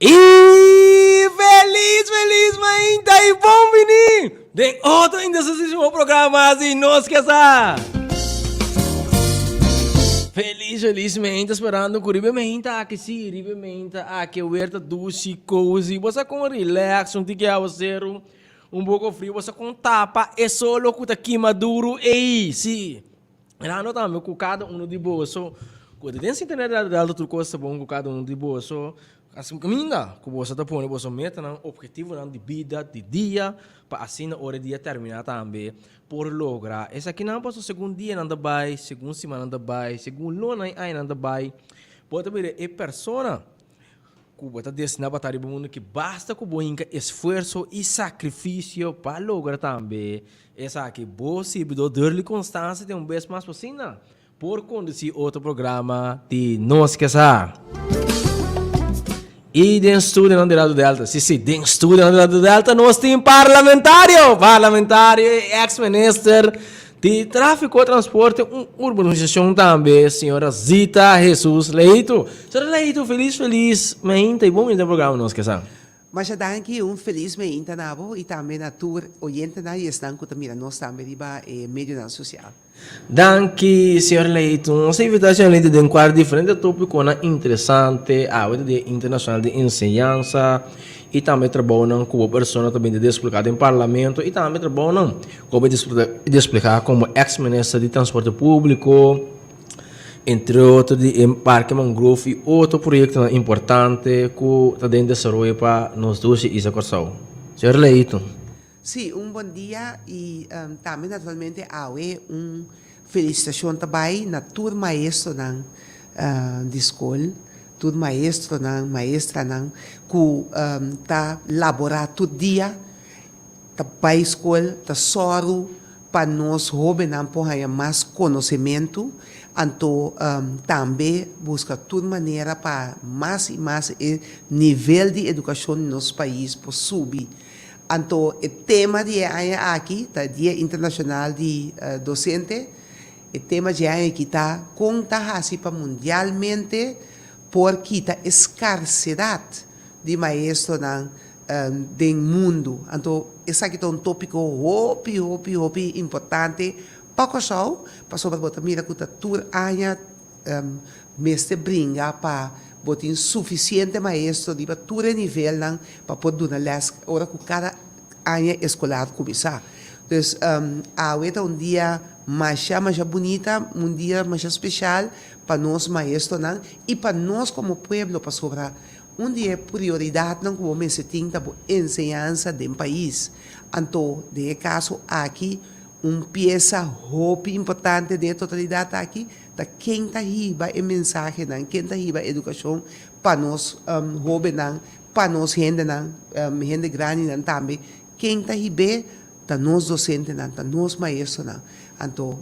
Y feliz, feliz mainta y bon bini den otro interesantísimo programa di Nos Ke Sa. Feliz, feliz mainta, esperando cu riba e mainta aki, sí, riba e mainta aki, weer ta dushi, cozy, bo sa con relax, un tiki awaceru, un poco frio, bo sa con tapa e solo cu ta kima duro ey, sí. Mirando tambe ku kada uno di boso ku ta den sintonia di Radio Delta tur kos ta bon ku kada uno di boso hasi un kaminda ku boso ta pone boso metanan, ophetivonan di bida di dia pa asina ora e dia terminá tambe por logra esakinan pasobra segun dianan ta bai, segun simannan ta bai, segun lunanan i añanan ta bai bo ta bira e persona ku bo ta destiná pa ta riba mundu ki basta ku bo hinka esfuerso i sakrifisio pa logra tambe esaki. Bo sirbidor Durley Constance tin un bes mas por asina por kondusí otro programa di Nos Ke Sa. I den studionan di Radio Delta, si si, den studionan di Radio Delta nos tin parlamentario, parlamentario i ex minister Di Tráfiko, Transporte un Urbanisashon tambe, señora Zita Jesus Leito. Señora Leito, felis felis meinta y bon bini den programa Nos Ke Sa. Masha danki, un felis meinta na bo y tambe na tur oyentenan y esnan cu ta mira nos tambe riba e medionan social. Danki, señor Leito. Nos a invita señor Leito den cuadro diferente topiconan interesante awe ta Dia Internacional di Enseñansa y tambe trabounan cu bo persona ta bini desplega den Parlamento y tambe trabounan Kobe desplegá komo eks minister di Transporte Públiko, entre otro di e Parke Mangrove i otro proyektonan importante ku ta den desaroyo pa nos dushi isla Kòrsou. Señor Leito. Sí, un bon dia i tambe naturalmente awe un felisitashon ta bai na tur maestronan di skol, tur maestronan, maestranan ku ta laborá tur dia. Ta bai skol ta sòru pa nos hóbennan por haña mas konosementu, anto tambe buska tur manera pa mas i mas e nivel di edukashon di nos pais por subi. Anto e tema di e aña aki ta Dia Internashonal di Dosente, e tema dje aña aki ta kon ta hasi pa mundialmente por kita e skarsedat di maestronan den mundu. Anto esaki ta un tópiko hopi, hopi, hopi importante pa Kòrsou, pasobra bo ta mira ku ta tur aña mester bringa pa bo tin sufisiente maestro riba tur e nivelnan pa por duna lès ora ku kada aña eskolar kuminsá. Dus awe ta un dia masha, masha bunita, un dia masha speshal pa nos maestronan i pa nos komo pueblo, pasobra Un di e prioridatnan ku bo mester tin ta bo enseñansa den pais. Anto, den e kaso aki, un piesa hopi importante den e totalidat aki ta ken ta hiba e mensahenan, ken ta hiba edukashon pa nos hóbennan, pa nos hendenan, hende grandinan tambe. Ken ta hib'é ta nos dosentenan, ta nos maestronan. Anto,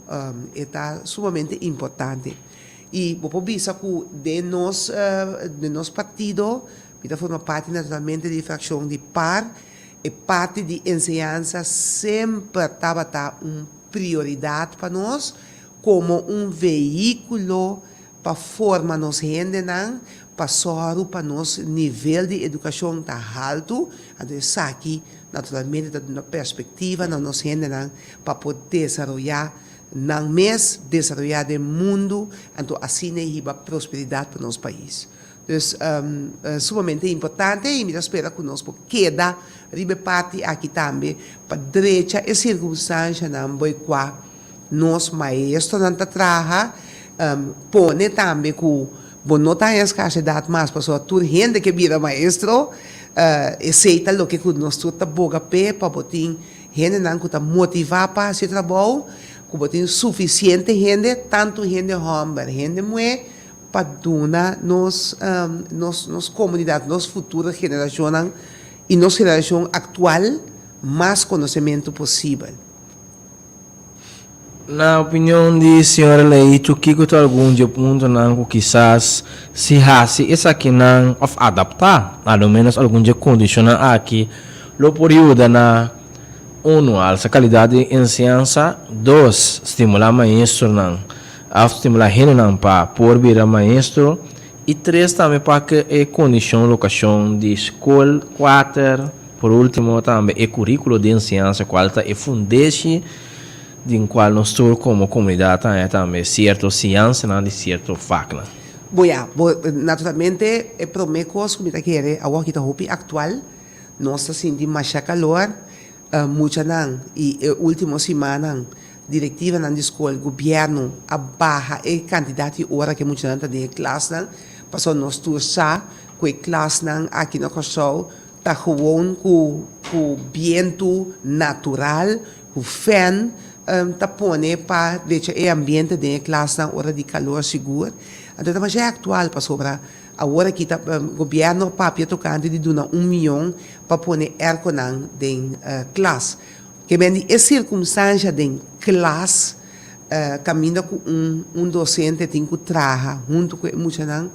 e ta sumamente importante. I bo por bisa ku den nos den nos partido, mi ta forma parti naturalmente di frakshon di par, e parti di enseñansa semper tabata un prioridat pa nos komo un vehíkulo pa forma nos hendenan, pa sòru pa nos nivel di edukashon ta haltu, anto esaki naturalmente ta duna perspektiva na nos hendenan pa por desaroyá nan mes desaroyá den mundu, anto asina e hiba prosperidat pa nos pais. Dus sumamente importante i mi ta spera ku nos por keda riba e parti aki tambe pa drecha e sirkunstanshanan bo e kua nos maestronan ta traha, pone tambe ku bo no ta haña skarsedat mas pasobra tur hende ke bira maestro, esei ta loke ku nos tur ta boga p'e pa bo tin Hendenan ku ta motivá pa hasi e trabou, ku bo tin sufisiente hende, tantu hende hòmber, hende muhé, pa duna nos nos nos komunidat, nos futuro generashonnan i nos generashon aktual mas konosementu posibel. Na opinion di señora Leito, kiko ta algun di e puntonan ku kisas si hasi esakinan òf adaptá a lo ménos algun di e kondishonnan aki lo por yuda na, unu, alsa kalidat di enseñansa, dos, stimulá maestronan òf stimulá hendenan pa por bira maestro. I tres tambe pa ku e kondishon lokashon di skol. Kuater, por último tambe e kuríkulo di enseñansa kual ta e fundeshi den kual nos tur komo komunidat ta haña tambe sierto siñansanan di sierto vaknan. Bo ya, bo naturalmente e promé kos ku mi ta kere awor aki ta hopi aktual, nos ta sinti masha kalor, Muchanan y e ultimo simannan directivanan di scol, gobierno a baha e cantidad di ora cu e muchanan ta den e klasnan, pasobra nos tur sa cu e klasnan aki na Corsou ta gewoon cu cu bientu natural, cu fan ta pone pa drecha e ambiente den e klasnan ora di calor sigur. Anto ta masha actual pasobra Awor aki ta gobierno a papia tocante di duna un miyon pa pone airconan den klas. Ke men di e circumstancia den klas caminda cu un un docente tin cu traha hunto cu e muchanan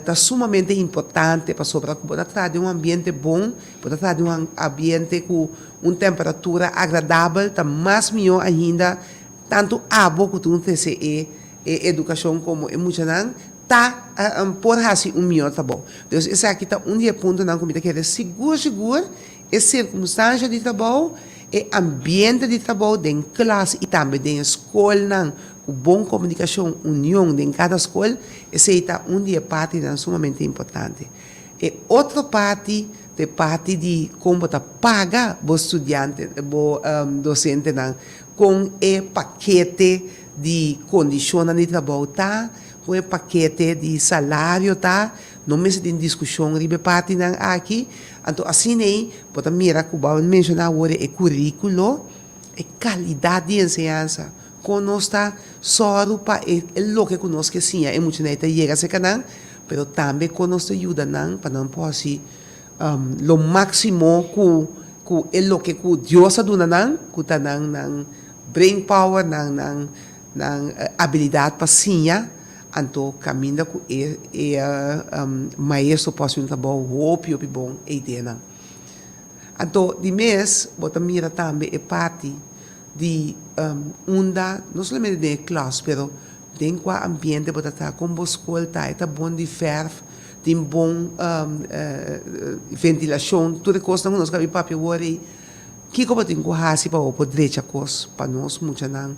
ta sumamente importante pasobra cu bo ta traha den un ambiente bon, bo ta traha den un ambiente cu un temperatura agradabel ta mas miyo ainda tanto abo cu ta trece e e educacion como e muchanan ta por haci un mihor trabou. Dus esaki ta un di e puntonan cu mi ta kere sigur sigur e circumstancia di trabou, e ambiente di trabou den klas y tambe den e scolnan cu bon comunicacion, union den cada scol, esey ta un di e partinan sumamente importante. E otro parti ta e parti di con bo ta paga bo studiante, bo docentenan, con e pakete di condicionnan di trabou ta, Con e pakete di salario ta, no mester tin discusion riba e partinan aki. Anto asina ei bo ta mira cu bo a menciona awor e curiculo, e calidad di enseñansa, con nos ta sòru pa e loke cu nos ke siña e muchanan ei ta yega cerca nan, pero tambe con nos ta yuda nan pa nan por haci lo maximo cu cu e loke cu Dios a duna nan, cu ta nan nan brain power, nan nan Nan abilidat pa siña, anto kaminda ku e e maestro por hasi un trabou hopi hopi bon e ideanan. Anto di mes bo ta mira tambe e parti di unda no solamente den e klas pero den kua ambiente bo ta traha, kon bo skol ta, e ta bon di fèrf, tin bon ventilashon, tur e kosnan ku nos kabi papia awor ei. Kiko bo tin ku hasi pa bo por drecha kos pa nos muchanan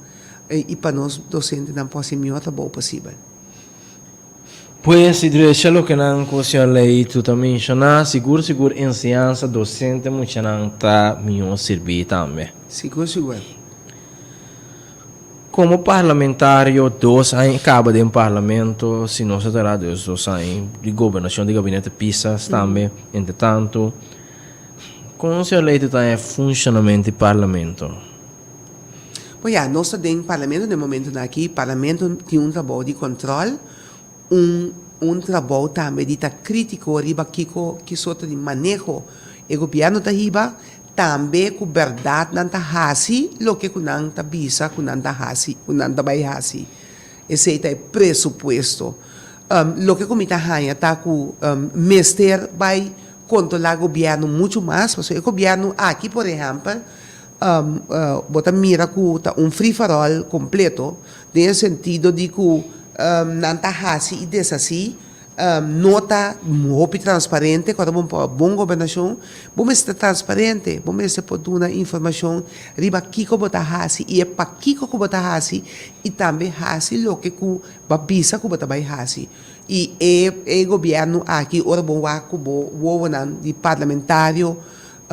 i pa nos dosentenan por hasi mihó trabou posibel? Pues, si drecha loke nan ku señor Leito ta menshoná, sigur sigur enseñansa dosente muchanan ta mihó sirbí tambe. Sigur sigur. Komo parlamentario dos aña kaba den parlamento, si no sa ta ra dos dos aña di gobernashon di gabinete Pisas tambe, entre tanto. Kon señor Leito ta e funshonamento di parlamento? Bo ya, nos ta den parlamento den momentonan aki. Parlamento tin un trabou di kòntròl, un un trabou tambe di ta krítiko riba kiko ki sorto di maneho e gobièrnu ta hiba, tambe ku bèrdat nan ta hasi loke ku nan ta bisa ku nan ta hasi, ku nan ta bai hasi. Esei ta e presupuesto. Loke ku mi ta haña ta ku mester bai kontrolá gobièrnu muchu mas, pasobra e gobièrnu aki por ehèmpel bo ta mira ku ta un free for all kompleto den e sentido di ku nan ta hasi i deshasí. No ta hopi transparente, ku a ta bon pa bon gobernashon, bo mester ta transparente, bo mester por duna informashon riba kiko bo ta hasi i e pakiko ku bo ta hasi i tambe hasi loke ku bo a bisa ku bo ta bai hasi. I e e gobièrnu aki ora bo wak ku bo wowonan di parlamentario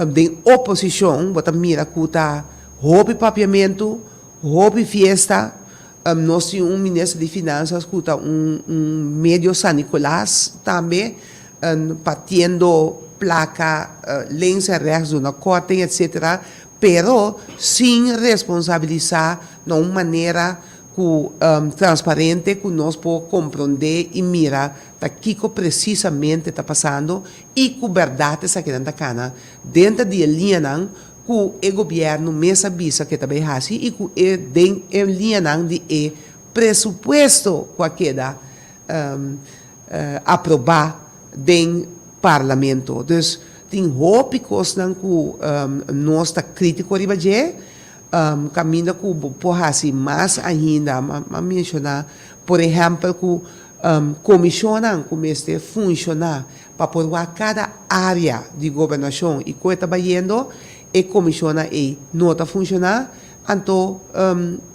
den oposishon bo ta mira ku ta hopi papiamentu, hopi fiesta. Nos tin un minister di Finanzas cu ta un un medio San Nicolas tambe, partiendo placa links en rechts duna korting etc. Pero sin responsabilisa na un manera cu transparente cu nos por compronde y mira ta kico precisamente ta pasando y cu berdad esakinan ta cana denter di e liñanan ku e gobièrnu mes a bisa ku e ta bai hasi i ku e den e liñanan di e presupuesto ku a keda aprobá den parlamento. Dus tin hopi kosnan ku nos ta krítiko riba dje, kaminda ku bo por hasi mas ainda. Mi a menshoná por ehèmpel ku. Komishonnan ku mester funshoná pa por wak kada área di gobernashon i kon e ta bayendo, e komishonnan ei no ta funshoná, anto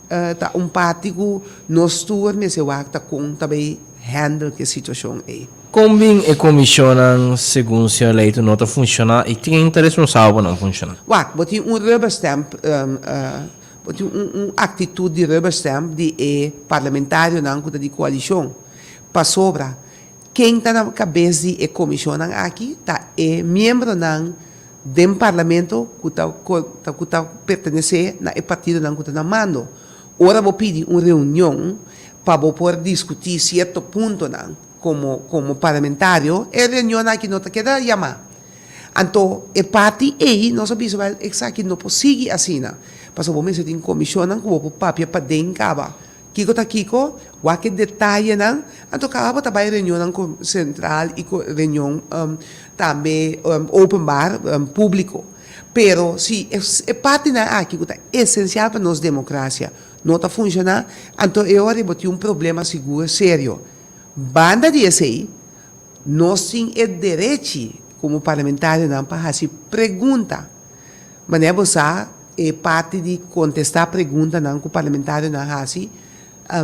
ta un parti ku nos tur mester wak ta kon ta bay handle ku e situashon ei. Kon bin e komishonnan segun señor Leito no ta funshoná i ken ta responsabel pa nan funshoná? Wak, bo tin un rubber stamp Bo tin un un actitud di rubber stamp di e parlamentarionan cu ta di coalicion. Pasobra ken ta na cabes di e comisionnan aki ta e miembronan den parlamento cu ta cu ta pertenece na e partidonan cu ta na mando. Ora bo pidi un reunion pa bo por discuti cierto puntonan como como parlamentario, e reunionnan aki no ta keda yama. Anto e parti ei nos a bisa wel esaki no por sigui asina, pasobra bo mester tin komishonnan ku bo por papia paden kaba kiko ta kiko, wak e detayenan, anto kaba bo ta bai reunionnan ku sentral i ku reunion tambe openbaar, públiko. Pero si e partinan aki ku ta esensial pa nos demokrasia no ta funshoná, anto e ora ei bo tin un problema sigur serio. Banda di esei, Nos tin e derechi komo parlamentarionan pa hasi pregunta. Manera bo sa, e parti di kontestá preguntanan ku parlamentarionan hasi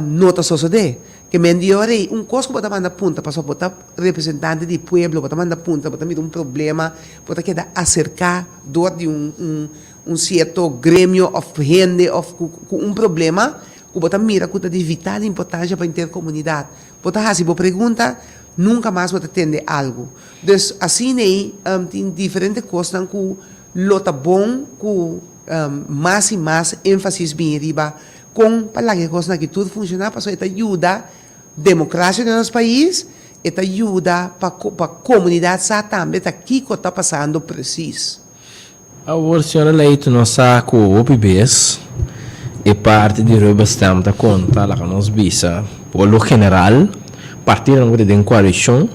no ta sosodé. Ke men di ora ei un kos ku bo ta manda punta pasobra bo ta representante di pueblo, bo ta manda punta, bo ta mira un problema, bo ta keda aserká dor di un un un sierto gremio òf hende òf ku ku un problema ku bo ta mira ku ta di vital importansha pa henter komunidat. Bo ta hasi bo pregunta, nunka mas bo ta tende algu. Dus asina ei tin diferente kosnan ku lo ta bon ku mas i mas énfasis bini riba kon pa laga e kosnan aki tur funshoná pasobra e ta yuda demokrasia den nos pais, e ta yuda pa pa komunidat sa tambe ta kiko ta pasando presis. Awor señora Leito nos sa cu hopi bes e parti di rubber stamp ta conta laga nos bisa por lo general partidonan cu ta den coalicion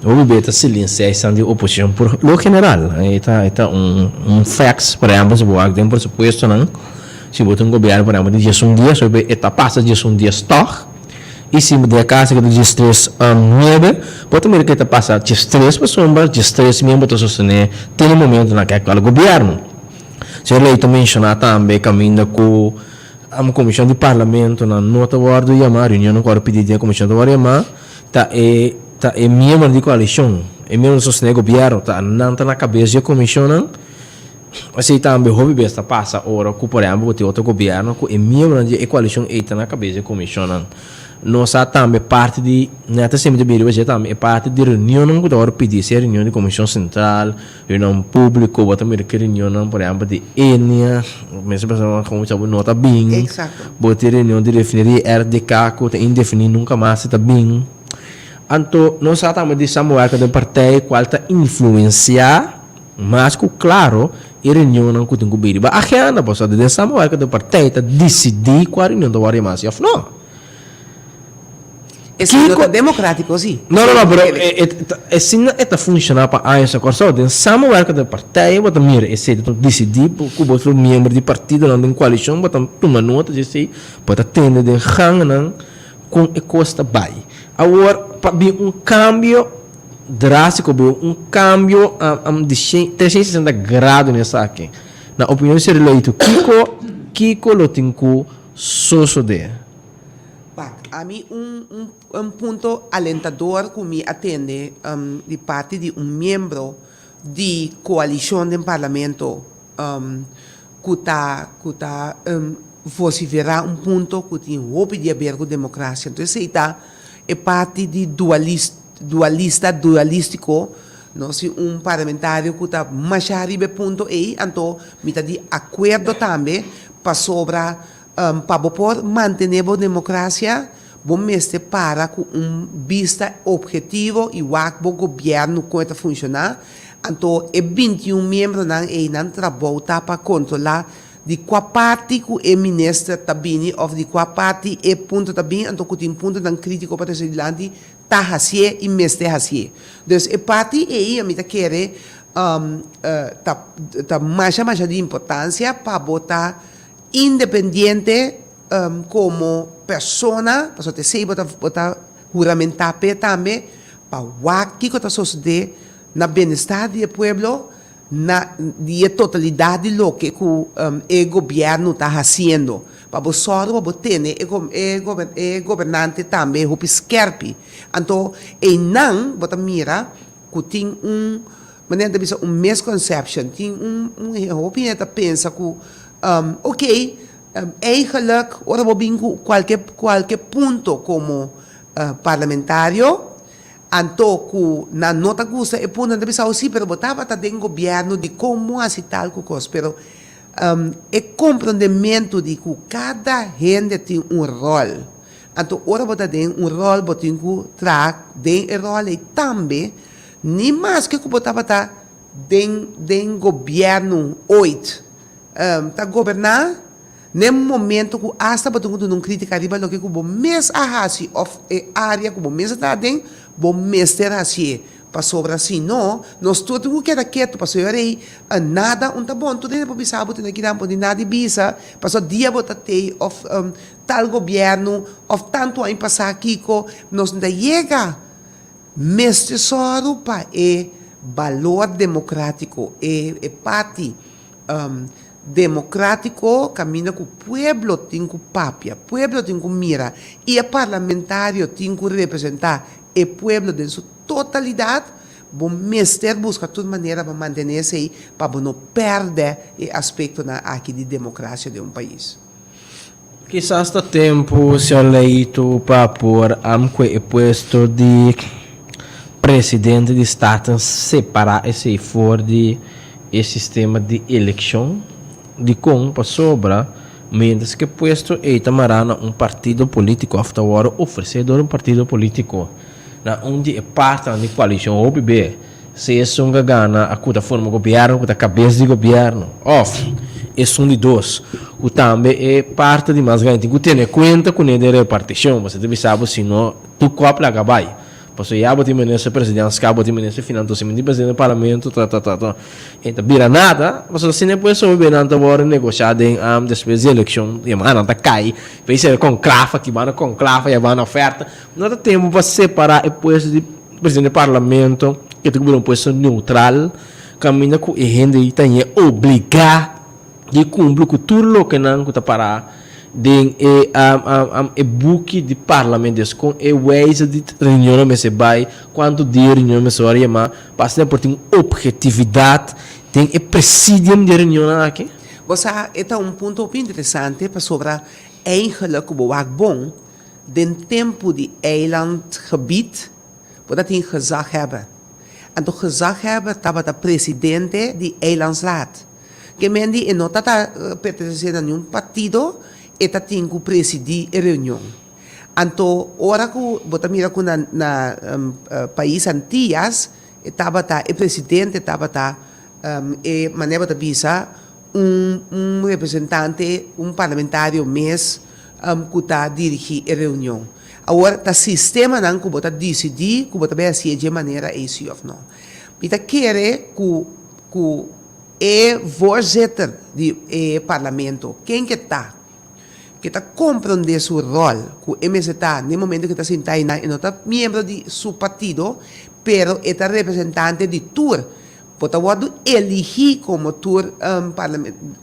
hopi bes ta silencia esnan di oposicion por lo general e ta e ta un un facts por ehempel si bo wak den presupuestonan si bo ta un gobierno por ehempel di diesun dies hopi bes e ta pasa diesun dies tog. I si di e casa ku ta diestres nuebe, bo ta mira ke ta pasa diestres pasobra diestres miembro ta sostené te na momentonan ku e aktual gobièrnu. Señor Leito menshoná tambe kaminda ku komishon di parlamentonan no ta wòrdu yamá, reunionnan ku wòrdu pidí den e komishon ta wòrdu yamá, ta e ta e miembronan di koalishon, e miembronan ku sostené e gobièrnu ta nan ta na kabes di e komishonnan. Esei tambe hopi bes ta pasa ora ku por ehèmpel bo tin otro gobièrnu ku e miembronan di e koalishon ei ta na kabes di e komishonnan. Nos sa tambe parti di, nèt esei mi ta bini riba dje tambe, e parti di reunionnan ku ta wòrdu pidi, sea reunion di komishon sentral, reunion públiko, bo ta mira ki reunionnan por ehèmpel di Enia, mester persona komo bo no ta bin, bo tin reunion di refineria RDK ku ta indefiní nunka mas e ta bin. Anto nos sa tambe di samenwerking den partij kual ta influensiá. Mas ku klaro, e reunionnan ku tin ku bini riba agenda, pasobra den samenwerking den partij ta disidí kua reunion ta wòrdu yamá si òf no. Esei no ta demokratiko si. No, no, no, pero asina e ta funshoná pa años na Kòrsou. Den samenwerking den partij bo ta mira esei, ta disidí ku bo tur miembro di partidonan den koalishon bo ta tuma nota di esei, bo ta tende den ganganan kon e kos ta bai. Awor pa bin un kambio drástiko bo un kambio di 360 grado den esaki. Na opinion di Sir Leito, kiko kiko lo tin ku sosodé? Wak, ami un un un punto alentador ku mi a tende di parti di un miembro di koalishon den parlamento ku ta ku ta vosiferá un punto ku tin hopi di aber ku demokrasia. Entonces esei ta e parti di dualis Dualista, dualístiko, no si un parlamentario ku ta mashá riba e punto ei, anto mi ta di akuerdo tambe pasobra pa bo por mantené bo demokrasia bo mester para ku un bista ophetivo i wak bo gobièrnu kon e ta funshoná. Anto e 21 miembronan ei nan trabou ta pa kontrolá di kua parti ku e minister ta bini òf di kua parti e punto ta bini, anto ku tin puntonan krítiko pa trese dilanti ta hasié i mester hasié. Dus e parti ei ami ta kere ta ta masha masha di importansia pa bo ta independiente komo persona, pasobra ta esei bo ta bo ta. huramentá p'e tambe pa wak kiko ta sosodé na benestar di e pueblo, na di e totalidat di loke ku e gobièrnu ta hasiendo. Pa bo sòru pa bo tene e e gobernante tambe hopi skèrpi. Anto einan bo ta mira ku tin un, manera nan ta bisa, un misconception, tin un un hopi hende ta pensa ku ok, eigenlijk ora bo bin ku kualke kualke punto komo parlamentario, anto ku nan no ta gusta e punto, nan ta bisa, oh si, pero bo tabata den gobièrnu, dikon bo hasi tal ku kos? Pero e komprondementu di ku kada hende tin un ròl, anto ora bo ta den un ròl bo tin ku traha den e ròl ei tambe, ni maske ku bo tabata den den gobièrnu oit ta goberná, n'e momento ku asta bo tin ku duna un krítika riba loke ku bo mes a hasi òf e área ku bo mes a traha aden, bo mester hasié. Pasobra si no, nos tur tin ku keda ketu, pasobra e ora ei nada un ta bon. Tur hende por bisa bo tene kinan por di nada di bisa, pasobra dia bo ta tei òf tal gobièrnu òf tantu aña pasá kiko, nos no ta yega. Mester sòru pa e balor demokratiko, e e parti demokratiko kaminda ku pueblo tin ku papia, pueblo tin ku mira i e parlamentario tin ku representá e pueblo den su totalidat, bo mester buska tur manera pa mantené esei pa bo no pèrdè e aspektonan aki di demokrasia den un pais. Kisas ta tempu, señor Leito, pa por amkue e puesto di presidente di Staten separá esei for di e sistema di elekshon. Dikon? Pasobra mientras ku e puesto ei ta mará na un partido polítiko òf ta wòrdu ofresé dor un partido polítiko na un di e partinan di koalishon hopi be, Si esun ka gana a ku ta forma gobièrnu, ku ta kabes di gobièrnu, òf esun di dos, ku tambe e parti di mas grandi tin ku tene kuenta kuné den repartishon, pasobra ta bisa bo si no tur kòp laga bai. Pasobra ya bo tin minister presidenskap, bo tin minister finan, entonces mi tin presidente di parlamento, ta ta ta ta, e ta bira nada, pasobra asina e puesto hopi nan ta wòrdu negoshá den despues di elekshon, e nan ta kai, p'esei konklafa, ki banda konklafa, ya banda oferta, no ta tempu pa separá e puesto di. Presidente di parlamento ke ta kubri un puesto neutral kaminda ku e hende ei ta ñe obligá di kumpli ku tur loke nan ku ta pará den e e buki di parlamento. Des kon e wijze di reunionnan mester bai, kuantu dia reunion mester wòrdu yamá pa asina por tin objetividat den e presidium di e reunionnan aki. Bo sa, e ta un punto hopi interesante pasobra eigenlijk ku bo wak bon, Den tempu di eilandgebied bo ta tin gezaghebber. Anto gezaghebber tabata presidente di eilandsraad. Ke men di e no ta ta pertenesé na niun partido, e ta tin ku presidí e reunion. Anto ora ku bo ta mira ku na na pais Antillas e tabata e presidente tabata e manera bo ta bisa un un representante, un parlamentario mes ku ta dirigí e reunion. Awor ta sistemanan ku bo ta disidí ku bo ta bai hasié dje manera ei sí òf no. Mi ta kere ku ku e voorzitter di e parlamento, ken ke ta, ke ta komprondé su ròl ku e mester ta n'e momento ku e ta sintá einan, e no ta miembro di su partido, pero e ta representante di tur. Bo ta wòrdu eligí komo tur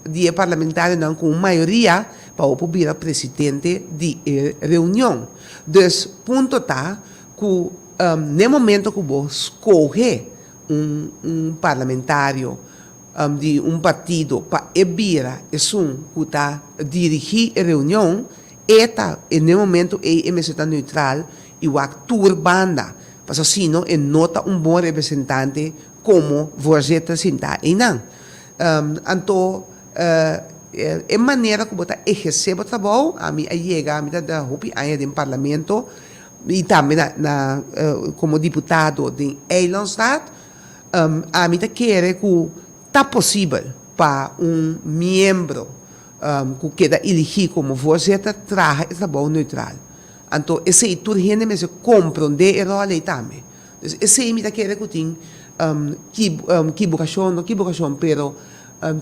di e parlamentarionan ku un mayoria pa bo por bira presidente di e reunion. Dus punto ta ku n'e momento ku bo skohe un un parlamentario di un partido pa e bira esun ku ta dirigí e reunion, e ta n'e momento ei e mester ta neutral i wak tur banda. Pasobra si no e no ta un bon representante komo voorzitter sintá einan. Anto e manera ku bo ta ehersé bo trabou, ami a yega, ami ta da hopi aña den parlamento i tambe na na komo diputado den Eilandsraad, ami ta kere ku ta posibel pa un miembro ku keda eligí komo voorzitter traha e trabou neutral. Anto esei tur hende mester komprondé e ròl ei tambe. Dus esei mi ta kere ku tin kibukashon, no kibukashon, pero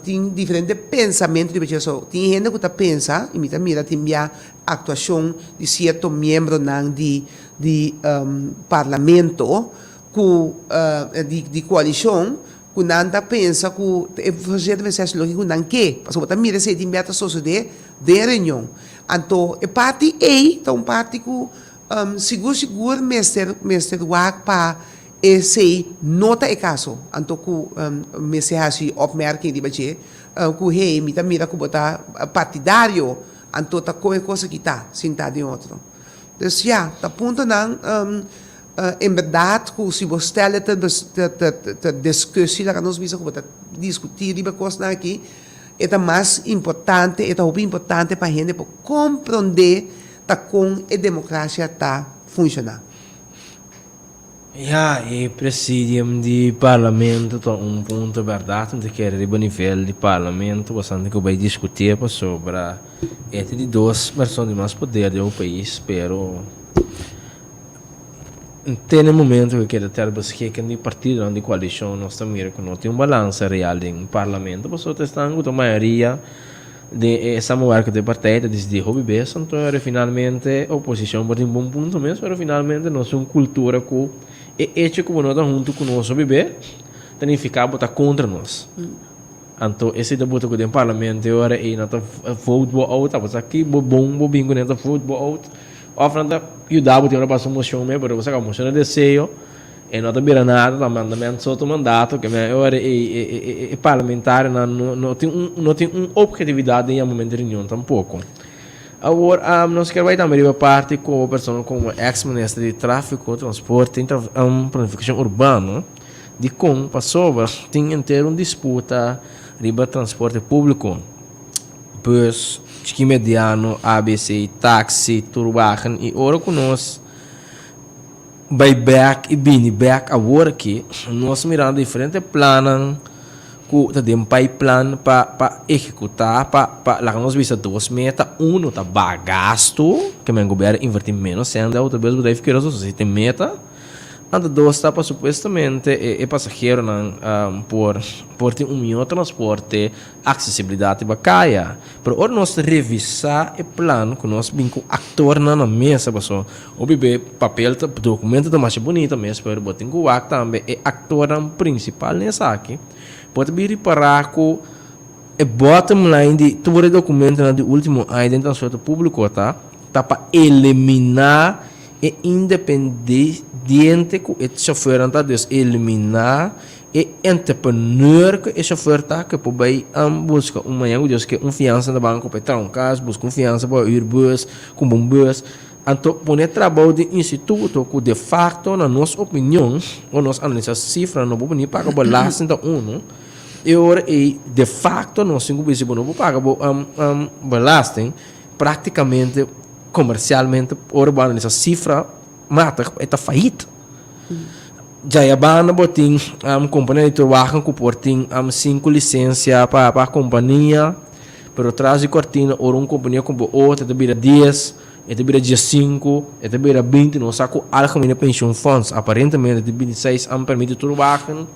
tin diferente pensamentu riba dje. So tin hende ku ta pensa, i mi ta mira tin bia aktuashon di sierto miembronan di di parlamento ku di koalishon ku nan ta pensa ku e voorzitter mester hasi loke ku nan ke pasobra bo ta mira esei tin bia ta sosode den reunion. Anto e parti ei ta un parti ku sigur sigur mester mester wak pa esei no ta e kaso anto ku mester hasi opmerking riba dje ku hey mi ta mira ku bo ta partidario anto ta kon e kos aki ta sinta den otro. Dus ya, ta puntonan en berdad ku si bo stel e ter discussie, laga nos bisa ku bo ta diskutí riba e kosnan aki, e ta mas importante, e ta hopi importante pa hende por komprondé ta kon e demokrasia ta funshoná. Ya, e presidium di parlamento ta un punto berdad, mi ta kere riba nivel di parlamento bastante ku bai diskutié pasobra e ta di dos persona di mas poder den un pais, pero te na e momento ku keda ter beschikken di partidonan di koalishon nos ta mira ku no tin un balansa real den parlamento pasobra ta esnan ku ta mayoria Den e samenwerking den partij ta disidí hopi bes, anto ora finalmente oposishon por tin bon punto mes, pero finalmente nos tin un kultura ku e echo ku bo no ta huntu ku nos hopi be ta nifiká bo ta kontra nos. Anto esei ta buta ku den parlamento e ora ei nan ta vote bo out, abo sa ki bo bon bo bin kuné nan ta vote bo out òf nan ta yuda bo tin ora pasa un moshon mes, pero bo saka moshon di deseo. E no ta bira nada, ta mandament so ta mandato, ke men e ora ei e parlamentarionan no no tin un no tin un objetividad den yamamento di reunion tampoko. Awor nos kier bai tambe riba parti komo persona komo ex minister di trafiko, transporte i planifikashon urbano dikon pasobra tin henter un disputa riba transporte públiko, bus, chiki mediano, abc, taxi, turwagen i ora ku nos Bai bek i bini bek awor aki nos mirando diferente plannan ku ta den paiplan pa pa ehekutá pa pa laga nos bisa dos meta uno ta baha gastu ke men gobièrnu invertí ménos sèn den autobusbedrijf Curaçao so si tin meta anto dos ta pa supuestamente e e pasaheronan por por tin un mihó transporte aksesibilidat riba kaya. Pero ora nos revisá e plan ku nos bin ku aktornan na mesa paso hopi be papel ta dokumento ta masha bunita mes pero bo tin ku wak tambe e aktornan prinsipal den esaki bo ta bin ripará ku e bottom line di tur e dokumentonan di ultimo aña den transporte públiko ta ta pa eliminá e independiente ku e shofèrnan ta dus eliminá E entrepreneur ku e chauffeur ta ke por bai buska un mañana ku Dios ke un fiansa na banko pa e traha un kas, buska un fiansa pa huur bus, kumpra un bus. Anto pone trabou den instituto ku de facto na nos opinion ora nos analisa sifra no por bini paga belasting ta uno e ora ei de facto nos tin ku bisa bo no por paga bo belasting praktikamente komersialmente ora bo analisa sifra matig e ta fayit. Djayabanda bo tin kompania di turwagen ku por tin sinku lisensia pa pa kompania, pero tras di kortina ora un kompania kumpra otro e ta bira dies, e ta bira diesinku, e ta bira binti, nos sa ku Algemene Pensioenfonds aparentemente tin bintiseis an permit di turwagen.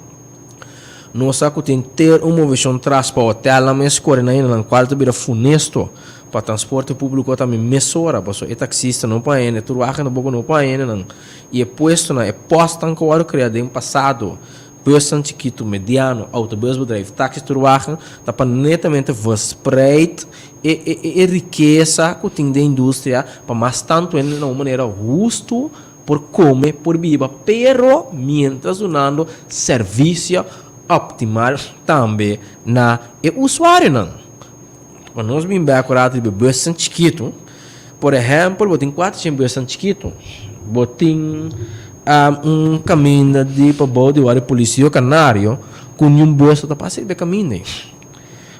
Nos sa ku tin ter un moveshon tras pa hotelnan mes kore na hende nan kual ta bira funesto pa transporte públiko tambe mesora pasobra e taksista no por hende, turwagen tampoko no por hende nan. I e puestonan, e pòstnan ku a wòrdu kreá den pasado, bùsnan chikitu, mediano, outobùsbedrijf, taksi turwagen, ta pa netamente verspreid e e e rikesa ku tin den industria pa mas tantu hende na un manera hustu por kome, por biba, pero mientras dunando servisio optimal tambe na e usuarionan. Pa nos bin bek ora riba e busnan chikitu, por ehempel bo tin kuater shen busnan chikitu, bo tin un kaminda di pabou di wòrdu polisio kanario ku niun bus no ta pasa riba e kaminda ei.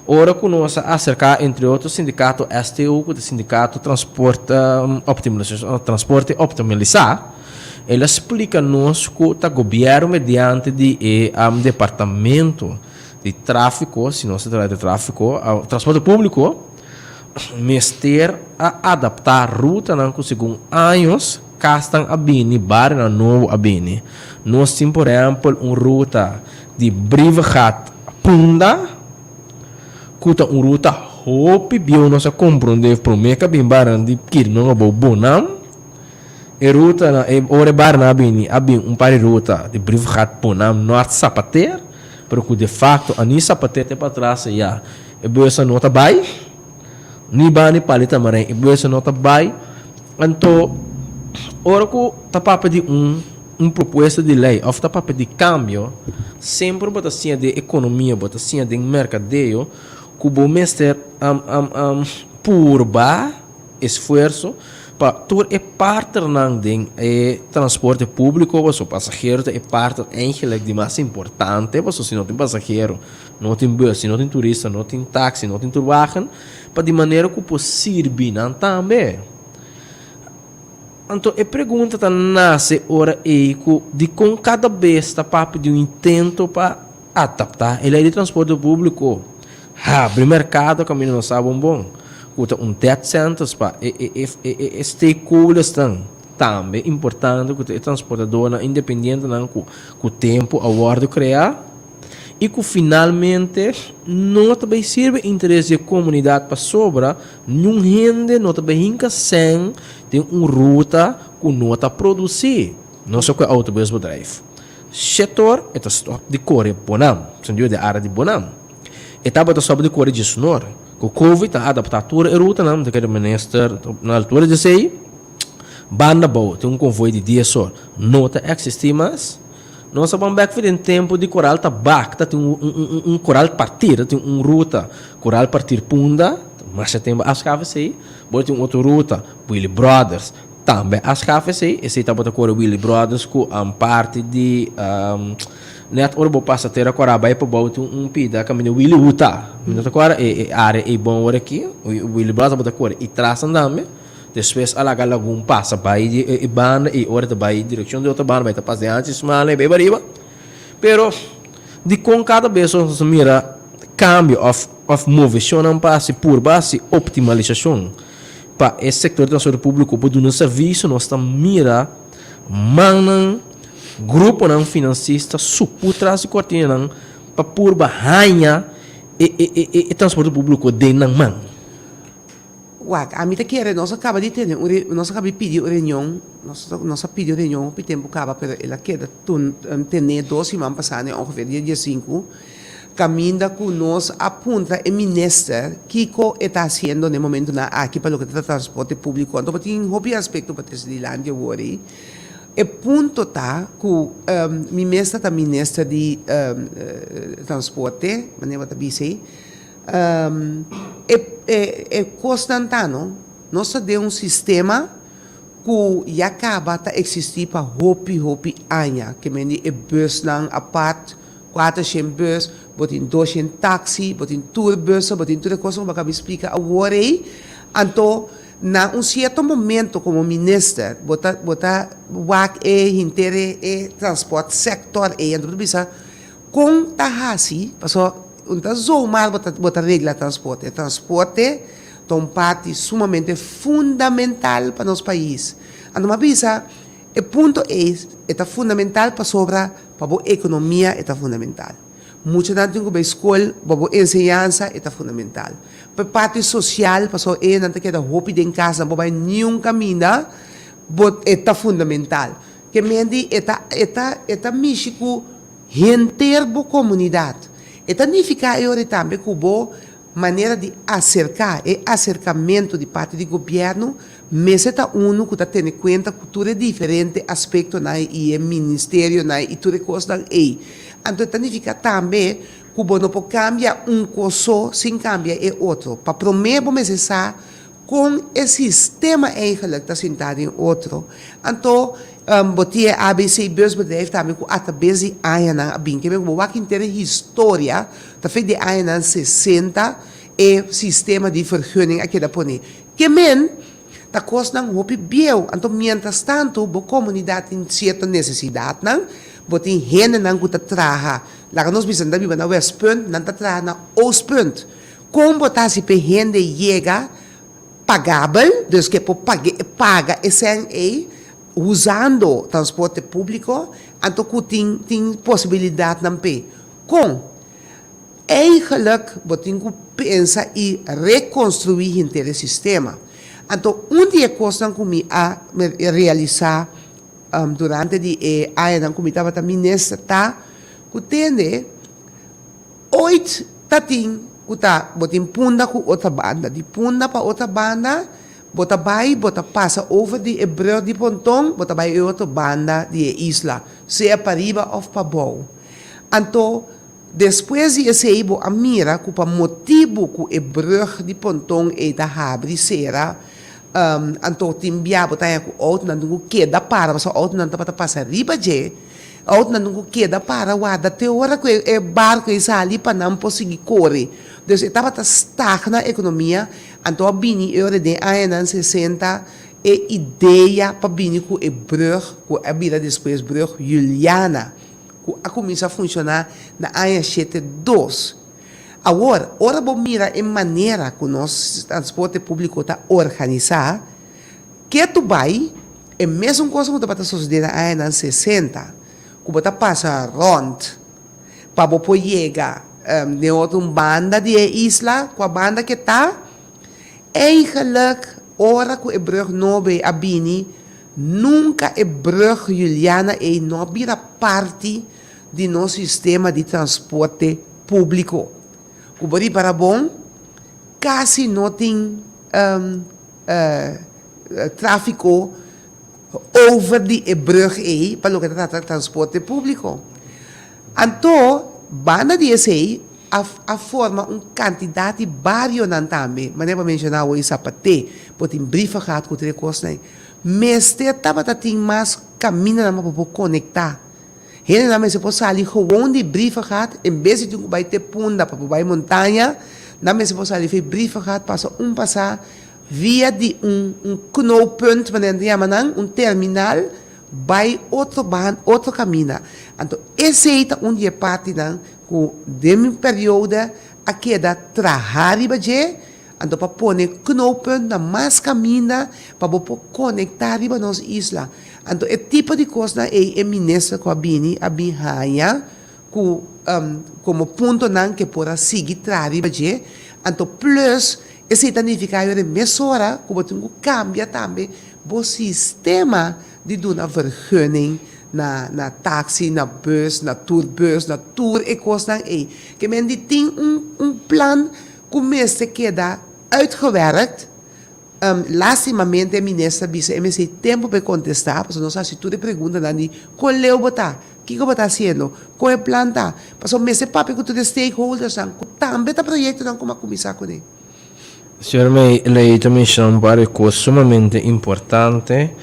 Ora ku nos a aserká entre otro sindikato STO ku ta sindikato transporte transporte optimalisá, el a splika nos ku ta gobièrnu mediante di e departamento di tráfiko, si nos ta trata di tráfiko, transporte públiko mester a adaptá rutanan ku segun años kasnan a bini, barionan nobo a bini. Nos tin por ehèmpel un ruta di Brievengat Punda ku ta un ruta hopi bieu nos a komprondé promé ku a bin barionan di Kirnon abou Bonam. E ruta na e ora e barnan a bini a bin un par di ruta di Brievengat Ponam Noord Sapater pero ku de facto a ni Sapater te patras ya e buesnan no ta bai ni banda di Pali Tamarijn e buesnan no ta bai anto ora ku ta papia di un un propuesta di ley of ta papia di cambio semper bo ta siña den economia bo ta siña den mercadeo ku bo mester purba esfuerso pa tur e partnernan den e transporte públiko, pasobra pasahero ta e partner eigenlijk di mas importante, pasobra si no tin pasahero no tin bus, si no tin turista no tin taxi, no tin turwagen, pa di manera ku por sirbi nan tambe. Anto e pregunta ta nase ora ei ku dikon kada bes ta papia di un intento pa Adaptá e lei di transporte públiko, habri merkado kaminda nos sa bon bon ku ta un death sentence pa e e e stakeholdersnan, tambe importante ku ta e transportadornan independientenan ku ku tempu a wòrdu kreá i ku finalmente no ta bai sirbi interes di e komunidat pasobra niun hende no ta bai hinka sèn den un ruta ku no ta produsí. Nos a ku e autobusbedrijf. Shetor e ta stòp di kore Bonam, sentido di área di Bonam. E tabata stòp di kore djesnor. Ku Covid a adaptá tur e rutanan, ta kere minister na altura di esei. Banda bou tin un konvoi di dies or no ta eksistí mas. Nos a ban bèk for den tempu di Koral Tabak, ta tin un un un Koral Partir, ta tin un ruta Koral Partir Punda, masha tempu a skaf esei. Bo tin otro ruta Willy Brothers. Tambe a skaf esei, esei tabata kore Willy Brothers ku parti di net ora bo pasa Tera Kora bai pa bou tin un pida kaminda Willy Huta. Mi no ta kora e area ei bon ora aki, Willy Brothers tabata kore i tras nan tambe. Despues a laga Lagun pasa bai di e banda i ora ta bai direkshon di otro banda bai ta pasa den Anchi Smale bai pariba. Pero dikon kada bes nos ta mira kambio òf moveshonnan pa hasi purba hasi optimalisashon? Pa e sektor di transporte públiko por duna servisio nos ta mira mannan, gruponan finansista supu tras di kortinanan pa purba haña e e e transporte públiko den nan man. Wak, ami ta kere nos a kaba di tene un nos a kaba di pidi un reunion, nos nos a pidi un reunion hopi tempu kaba pero el a keda tun tene dos siman pasá ongeveer dia diesinku. Caminda cu nos a puntra e minister kico e ta haciendo n'e momentonan aki pa loke ta transporte publico. Anto bo tin hopi aspecto pa trece dilanti awor ei. E punto ta cu mi mes ta ta minister di transporte, manera bo ta bisa ei. E cosnan ta no, nos ta den un sistema cu ya caba ta existi pa hopi hopi aña, ke men di e busnan apart, Kuater shen bus, bo tin dos shen taxi, bo tin tur bussen, bo tin tur e kosnan ku bo a kaba di splika awor ei. Anto, na un sierto momento komo minister bo ta bo ta wak e henter e e transport sector ei, anto bo ta bisa kon ta hasi, pasobra un ta zomaar bo ta bo ta regla transporte. Transporte ta un parti sumamente fundamental pa nos pais. Anto mi a bisa e punto ei e ta fundamental pasobra Pa bo ekonomia e ta fundamental. Muchanan tin ku bai skol, pa bo enseñansa e ta fundamental. Pa e parti sosial, pasobra e nan ta keda hopi den kas, nan por bai niun kaminda, bo e ta fundamental. Ke menti e ta e ta e ta mishi ku henter bo komunidat. E ta nifiká e ora tambe ku bo manera di aserká, e aserkamentu di parti di gobièrnu mester ta unu ku ta tene kuenta ku tur e diferente aspektonan i e ministerionan i tur e kosnan ei. Anto e ta nifiká tambe ku bo no por kambia un kos so sin kambia e otro. Pa promé bo mester sa kon e sistema eigenlik ta sintá den otro. Anto bo tin e ABC Busbedrijf tambe ku atrabes di añanan a bin. Ke men ku bo wak henter e historia ta fe di añanan sesenta e sistema di vergunning a keda pone. Ke men ta kosnan hopi bieu. Anto mientras tantu bo komunidat tin sierto nesesidatnan, bo tin hendenan ku ta traha, laga nos bisa nan ta biba na Westpunt, nan ta traha na Oostpunt. Kon bo ta hasi p'e hende yega pagabel, dus ke por paga e sèn ei usando transporte públiko, anto ku tin tin posibilidatnan p'e. Kon? Eigenlijk bo tin ku pensa i rekonstruí henter e sistema. Anto un di e kosnan ku mi a realisá durante di e añanan ku mi tabata minister ta ku tende Oit ta tin ku ta bo tin Punda ku otro banda. Di Punda pa otro banda bo ta bai bo ta pasa over di e brug di ponton bo ta bai e otro banda di e isla, sea pariba of pabou. Anto despues di esei bo a mira ku pa motibu ku e brug di ponton ei ta habri sera anto tin bia bo ta haña ku outonan tin ku keda para pasobra outonan tabata pasa riba dje. Outonan tin ku keda para warda te ora ku e barku ei sali pa nan por sigui kore. Dus e tabata stagna ekonomia, anto a bini e ora den añanan sesenta e idea pa bini ku e brug ku a bira despues brug Juliana ku a kuminsá funshoná na aña shete dos. Awor, ora bo mira e manera ku nos transporte públiko ta organisá, Ketu bai, e mesun kos ku tabata sosodé na añanan sesenta, ku bo ta pasa rònt pa bo por yega den otro un banda di e isla, kua banda ke ta, eigenlik ora ku e brùg nobo ei a bini, nunka e brùg Juliana ei no a bira parti di nos sistema di transporte públiko. Ku bo ripara bon, kasi no tin. Tráfiko over di e brùg ei pa loke ta trata transporte públiko. Anto, banda di esei a a forma un kantidat di barionan tambe, manera bo a menshoná awor Sapaté, bo tin Brievengat ku tur e kosnan ei. Mester tabata tin mas kamindanan pa bo por konektá. Hendenan mester por sali gewoon di Brievengat en bes di tin ku bai te Punda pa por bai montaña, nan mester por sali for Brievengat pasa un pasa via di un un knooppunt manera nan ta yama nan, un terminal bai otro ban otro kaminda. Anto esei ta un di e partinan ku den mi periode a keda traha riba dje. Anto pa pone knooppunt na mas kaminda pa bo por konektá riba nos isla. Anto e tipo di kosnan ei e minister ku a bini a bin haña ku komo puntonan ke por a sigui traha riba dje. Anto plus esei ta nifiká yora mesora ku bo tin ku kambia tambe bo sistema di duna vergunning na na taxi, na bus, na tourbus, na tur e kosnan ei. Ke men di tin un un plan Ku mester keda uitgewerkt. Lastimamente e minister a bisa e mester tempu pa e kontestá, pasobra nos a hasi tur e preguntanan di kon leu bo ta, kiko bo ta hasiendo, kon e plan ta, pasobra mester papia ku tur e stakeholdersnan ku tambe ta proyektonan ku a kuminsá kuné. Señor May, lei ta menshoná un par di kos sumamente importante.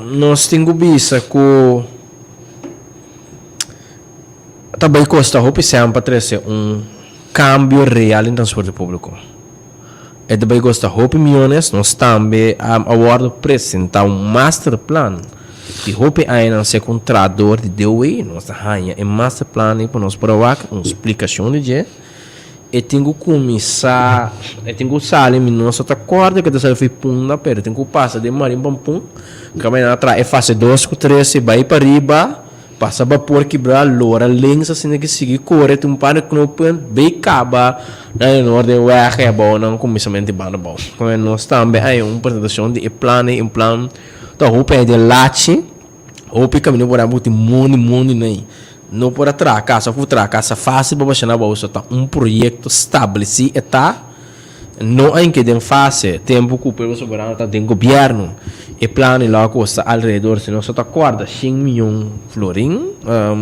Nos tin ku bisa ku. Ta bay costa hopi sèn pa trece un cambio real den transporte publico. E ta bay costa hopi miyones, nos tambe a wordo presenta un master plan di hopi añanan segun trahador di DOW, nos ta haya e master plan ey pa nos por a wak un splicacion di dje. E tin ku kuminsá, e tin ku sali, mi no sa ta kòrda ke ta sali for Punda, pero e tin ku pasa den Marin Pampun, kaminda nan a traha e fase dos ku tres, e bai pariba, pasa bapor kibrá, lora links asina ke sigui kore, tin un par di knooppunt, bei kaba na e Noorderweg e abou nan kuminsamentu di banda abou. Komo nos tambe a haña un presentashon di e plan ei, un plan ta hopi ei den lachi. Hopi kaminda por a buti mondi mondi nei. No por a traha kasa of por traha kasa fásil pa basha na abou. So ta un proyekto stablesí e ta. No a inke den fase tempu ku Pueblo Soberano ta den gobièrnu. E plan ei lo a kosta alrededor, si nos no ta kòrda, shen miyon florin.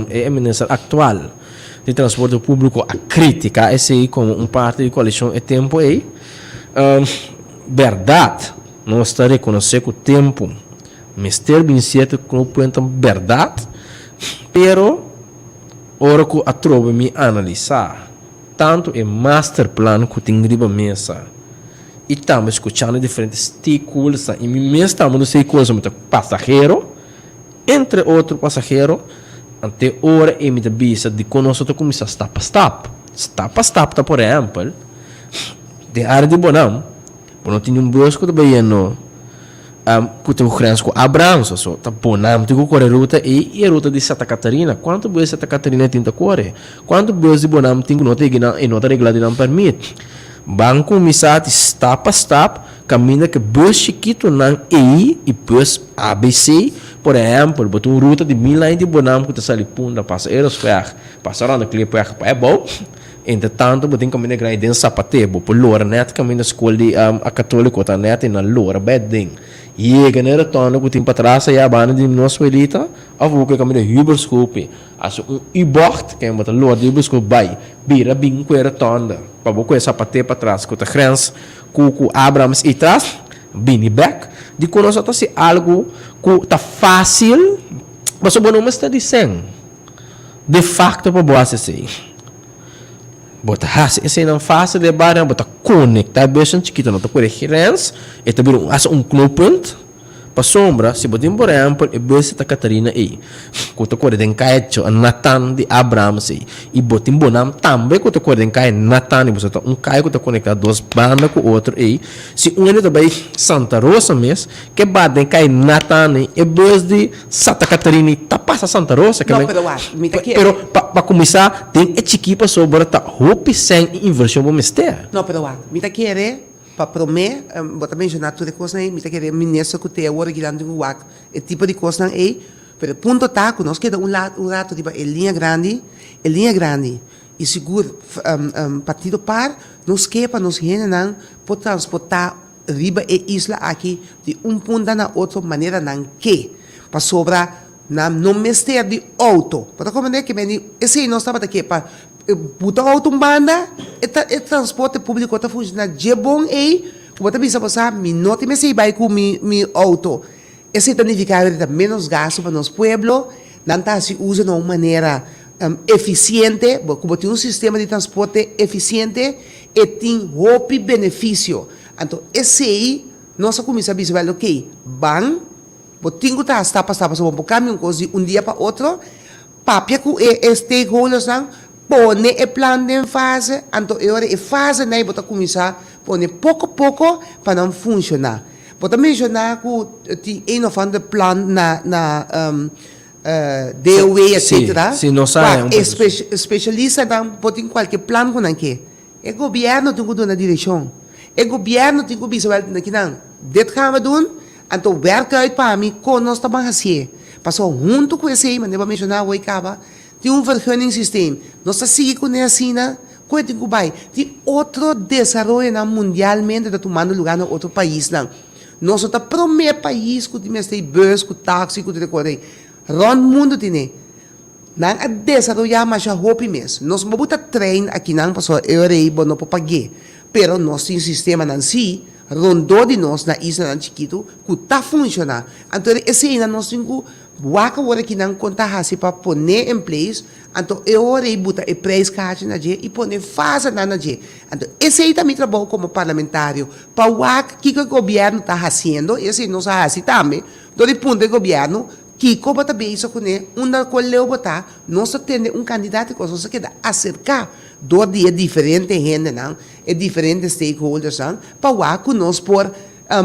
E minister aktual di Transporte Públiko a kritiká esei komo un parti di koalishon e tempu ei. Bèrdat nos ta rekonosé ku tempu. Mester bin sierto ku no puenta bèrdat, pero ora ku atrobe mi analisá tantu e masterplan ku tin riba mesa i tambe skuchando diferente stakeholdersnan i mi mes tambe un stakeholder mi ta pasahero, entre otro pasahero, ante ora ei mi ta bisa dikon nos no ta kuminsá stap pa stap. Stap pa stap ta por ehèmpel den área di Bonam bo no tin un bus ku ta bayendo. Ku ta un grens ku Abraham, so so ta Bonam tin ku kore ruta ei i e ruta di Santa Catarina. Kuantu bes Santa Catarina tin ta kore? Kuantu bes di Bonam tin ku no ta yega nan e no ta regla di nan permit? Ban kuminsá di stap pa stap kaminda ku e bus chikitunan ei i bus ABC, por ehèmpel, bo tin un ruta di Milain di Bonam ku ta sali Punda pasa Erosweg, pasa Ronde Klipweg pa ebou. Entretantu bo tin kaminda grandi den Sapaté, bo por lora nèt kaminda skol di a Katoliko ta nèt i nan lora bai aden. Yega na e rotonde ku tin patras ayá banda di nos welita òf bo ku e kaminda Huberskoop. Hasi un U-bocht, ken bo ta lora di Huberskoop bai bira bin ku e rotonde pa bo ku e Sapaté patras ku ta grens ku ku Abrams i tras bini bèk. Dikon nos a ta hasi algu ku ta fásil pasobra bo no mester di sèn. De facto pa bo hasi esei. Bo ta hasi eseinan fácil den bario, bo ta conecta e busnan chikito, no ta por e grens, e ta bira un hasta un knooppunt. Pasobra si bo tin por ehempel e bus Santa Catarina ei, ku ta kore den kaya Jonathan di Abrams ei, i bo tin Bonam tambe ku ta kore den kaya Nathan ei, boso ta un kaya ku ta conecta dos banda ku otro ei, si un hende ta bai Santa Rosa mes, ke bat den kaya Nathan ei, e bus di Santa Catarina ta pasa Santa Rosa No, pero wak, mi ta kere. Pero pa pa kuminsá den e chikí pasobra ta hopi sèn i invershon bo mester. No, pero wak, mi ta kere pa promé, bo ta menshoná tur e kosnan ei, mi ta kere minister ku te awor aki nan tin ku wak e tipo di kosnan ei, pero e punto ta ku nos keda un la un rato riba e liña grandi, e liña grandi i sigur partido par nos ke pa nos hendenan por transportá riba e isla aki di un punta na otro manera nan ke, pasobra nan no mester di outo. Bo ta comprende? Ke meni esei nos tabata ke pa buta outo un banda, e ta e transporte publico ta funciona dje bon ei ku bo ta bisa bo sa mi no tin mester bai ku mi mi outo. Esei ta nifiká ku ta ménos gastu pa nos pueblo, nan ta hasi uso na un manera efisiente, bo ku bo tin un sistema di transporte efisiente e tin hopi benefisio. Anto esei nos a kuminsá bisa wèl okey, ban, bo tin ku traha stap pa stap pasobra bo por kambia un kos di un dia pa otro, papia ku e e stakeholdersnan, pone e plan den fase, anto e ora e fasenan ei bo ta kuminsá pone poko poko pa nan funshoná. Bo ta menshoná ku tin een of ander plan na na DOW etcetera. Si, si nos a Wak, e spesialistanan por tin kualke plan ku nan ke. E gobièrnu tin ku duna direkshon. E gobièrnu tin ku bisa wèl kinan, dit gaan we doen, anto wèrk uit pa mi kon nos ta ban hasié. Pasobra huntu ku esei, manera bo a menshoná awor kaba, tin un vergunningssysteem. Nos ta sigui kuné asina. Ku e tin ku bai? Tin otro desaroyonan mundialmente ta tumando lugá na otro paisnan. Nos no ta promé pais ku tin mester bus, ku taksi, ku tur e kos ei. Rònt mundu tin e. Nan a desaroyá masha hopi mes. Nos no por ta trein akinan pasobra e ora ei bo no por pag'é. Pero nos tin sistemanan sí rondó di nos na islanan chikitu ku ta funshoná. Anto eseinan nos tin ku wak awor akinan kon ta hasi pa pon'é en place. Anto e ora ei buta e prijskaartje na dje i pone fasenan na dje. Anto esei ta mi trabou komo parlamentario, pa wak kiko e gobièrnu ta hasiendo, i esei nos a hasi tambe, dor di puntra e gobièrnu kiko bo ta bezig kuné, unda ku leu bo ta, nos ta tende un kandidat i kos, nos ta keda aserká dor di e diferente hendenan, e diferente stakeholdersnan, pa wak ku nos por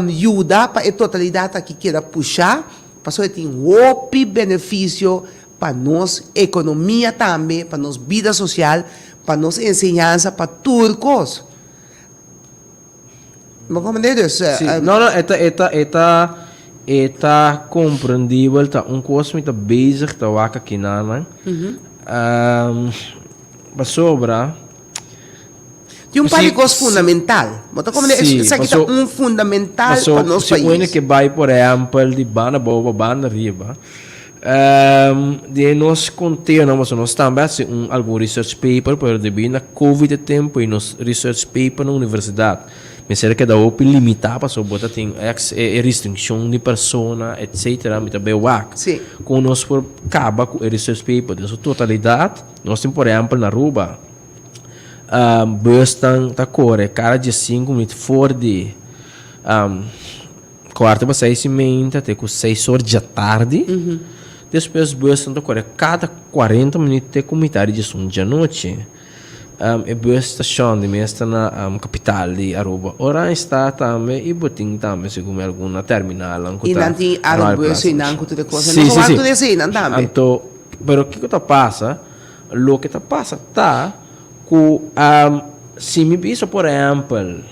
yuda pa e totalidat aki keda pushá, pasobra e tin hopi benefisio Pa nos ekonomia tambe, pa nos bida sosial, pa nos enseñansa, pa tur kos. Bo komprendé? Dus. Sí. No, no, e ta, e ta, e ta, e ta komprendibel, ta un kos mi ta bezig ta wak akinanan. Pasobra. Tin un par di kos fundamental. Bo ta komprendé? Sí, Esaki ta un fundamental pa nos paso, si pais. un ke bai, por ehèmpel, di banda abou pa banda riba, den nos konteonan, pasobra nos tambe a hasi un algun research paper, pero debí na covid e tempu ei nos research paper na universidat mester a keda hopi limitá pasobra bo ta tin ex e restrikshon di persona etcetera, mi ta bai wak kon nos por kaba ku e research paper den su totalidat. Nos tin por ehèmpel na Aruba. Busnan ta kore kada diesinku minüt for di kuarto pa seis i meinta te ku seis or djatardi. Despues busnan ta kore kada kuarenta minüt te ku mitad di diesun djanochi. E bus stashon di mes ta na kapital di Aruba, Oranjestad tambe i bo tin tambe segun mi algun na terminalnan ku I ta nan tin Royal Arubus Plaza. i nan ku tur e kos. Sí, Nos sí, a wak sí. tur eseinan tambe. Anto, pero kiko ta pasa? Loke ta pasa ta ku. Si mi bisa por ehempel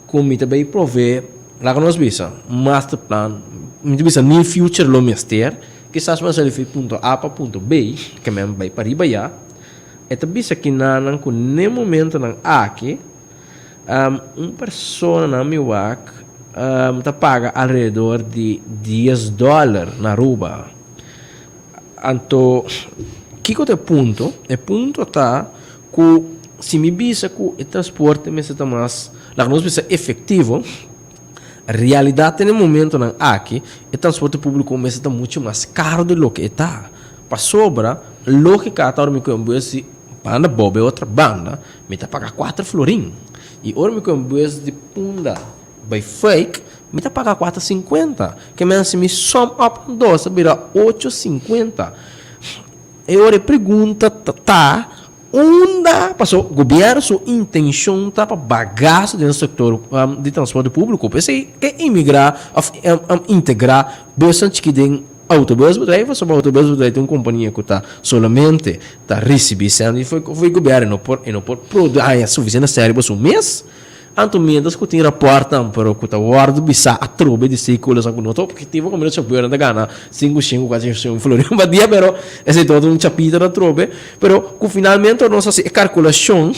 ku mi ta bay provee, laga nos bisa, master plan, mi ta bisa near future lo mester, kisas bo a sali fi punto A pa punto B, ke men bay pariba ya, e ta bisa kinanan ku n'e momentonan aki un persona na mi wak ta paga alrededor di dies dòler na Aruba. Anto kiko ta e punto? E punto ta ku si mi bisa ku e transporte mester ta mas, laga nos bisa efektivo, realidat den e momentonan aki e transporte públiko mester ta muchu mas karo di loke e ta. Pasobra lógika ta ora mi kohe un bus di banda bou bai otro banda mi ta paga kuater florin i ora mi kohe un bus di Punda bai Fuik mi ta paga kuater sinkuenta. Ke men si mi sum up dos ta bira ocho sinkuenta. E ora e pregunta ta unda, paso gobierno su intencion ta pa baha gasto den sector di transporte publico, p'esey ke imigra of integra busnan chiki den autobusbedrijf, pasobra autobusbedrijf ta un compania cu ta solamente ta ricibi cent di for gobierno, e no por e no por haña suficiente seri pa su mes. Anto mientras cu tin raportnan pero cu ta wordo bisa atrobe di stakeholdersnan cu no ta objetivo como e chauffeurnan ta gana sinku shen cu casi shen florin pa dia pero esey todo un chapita atrobe pero cu finalmente ora nos haci e calculacion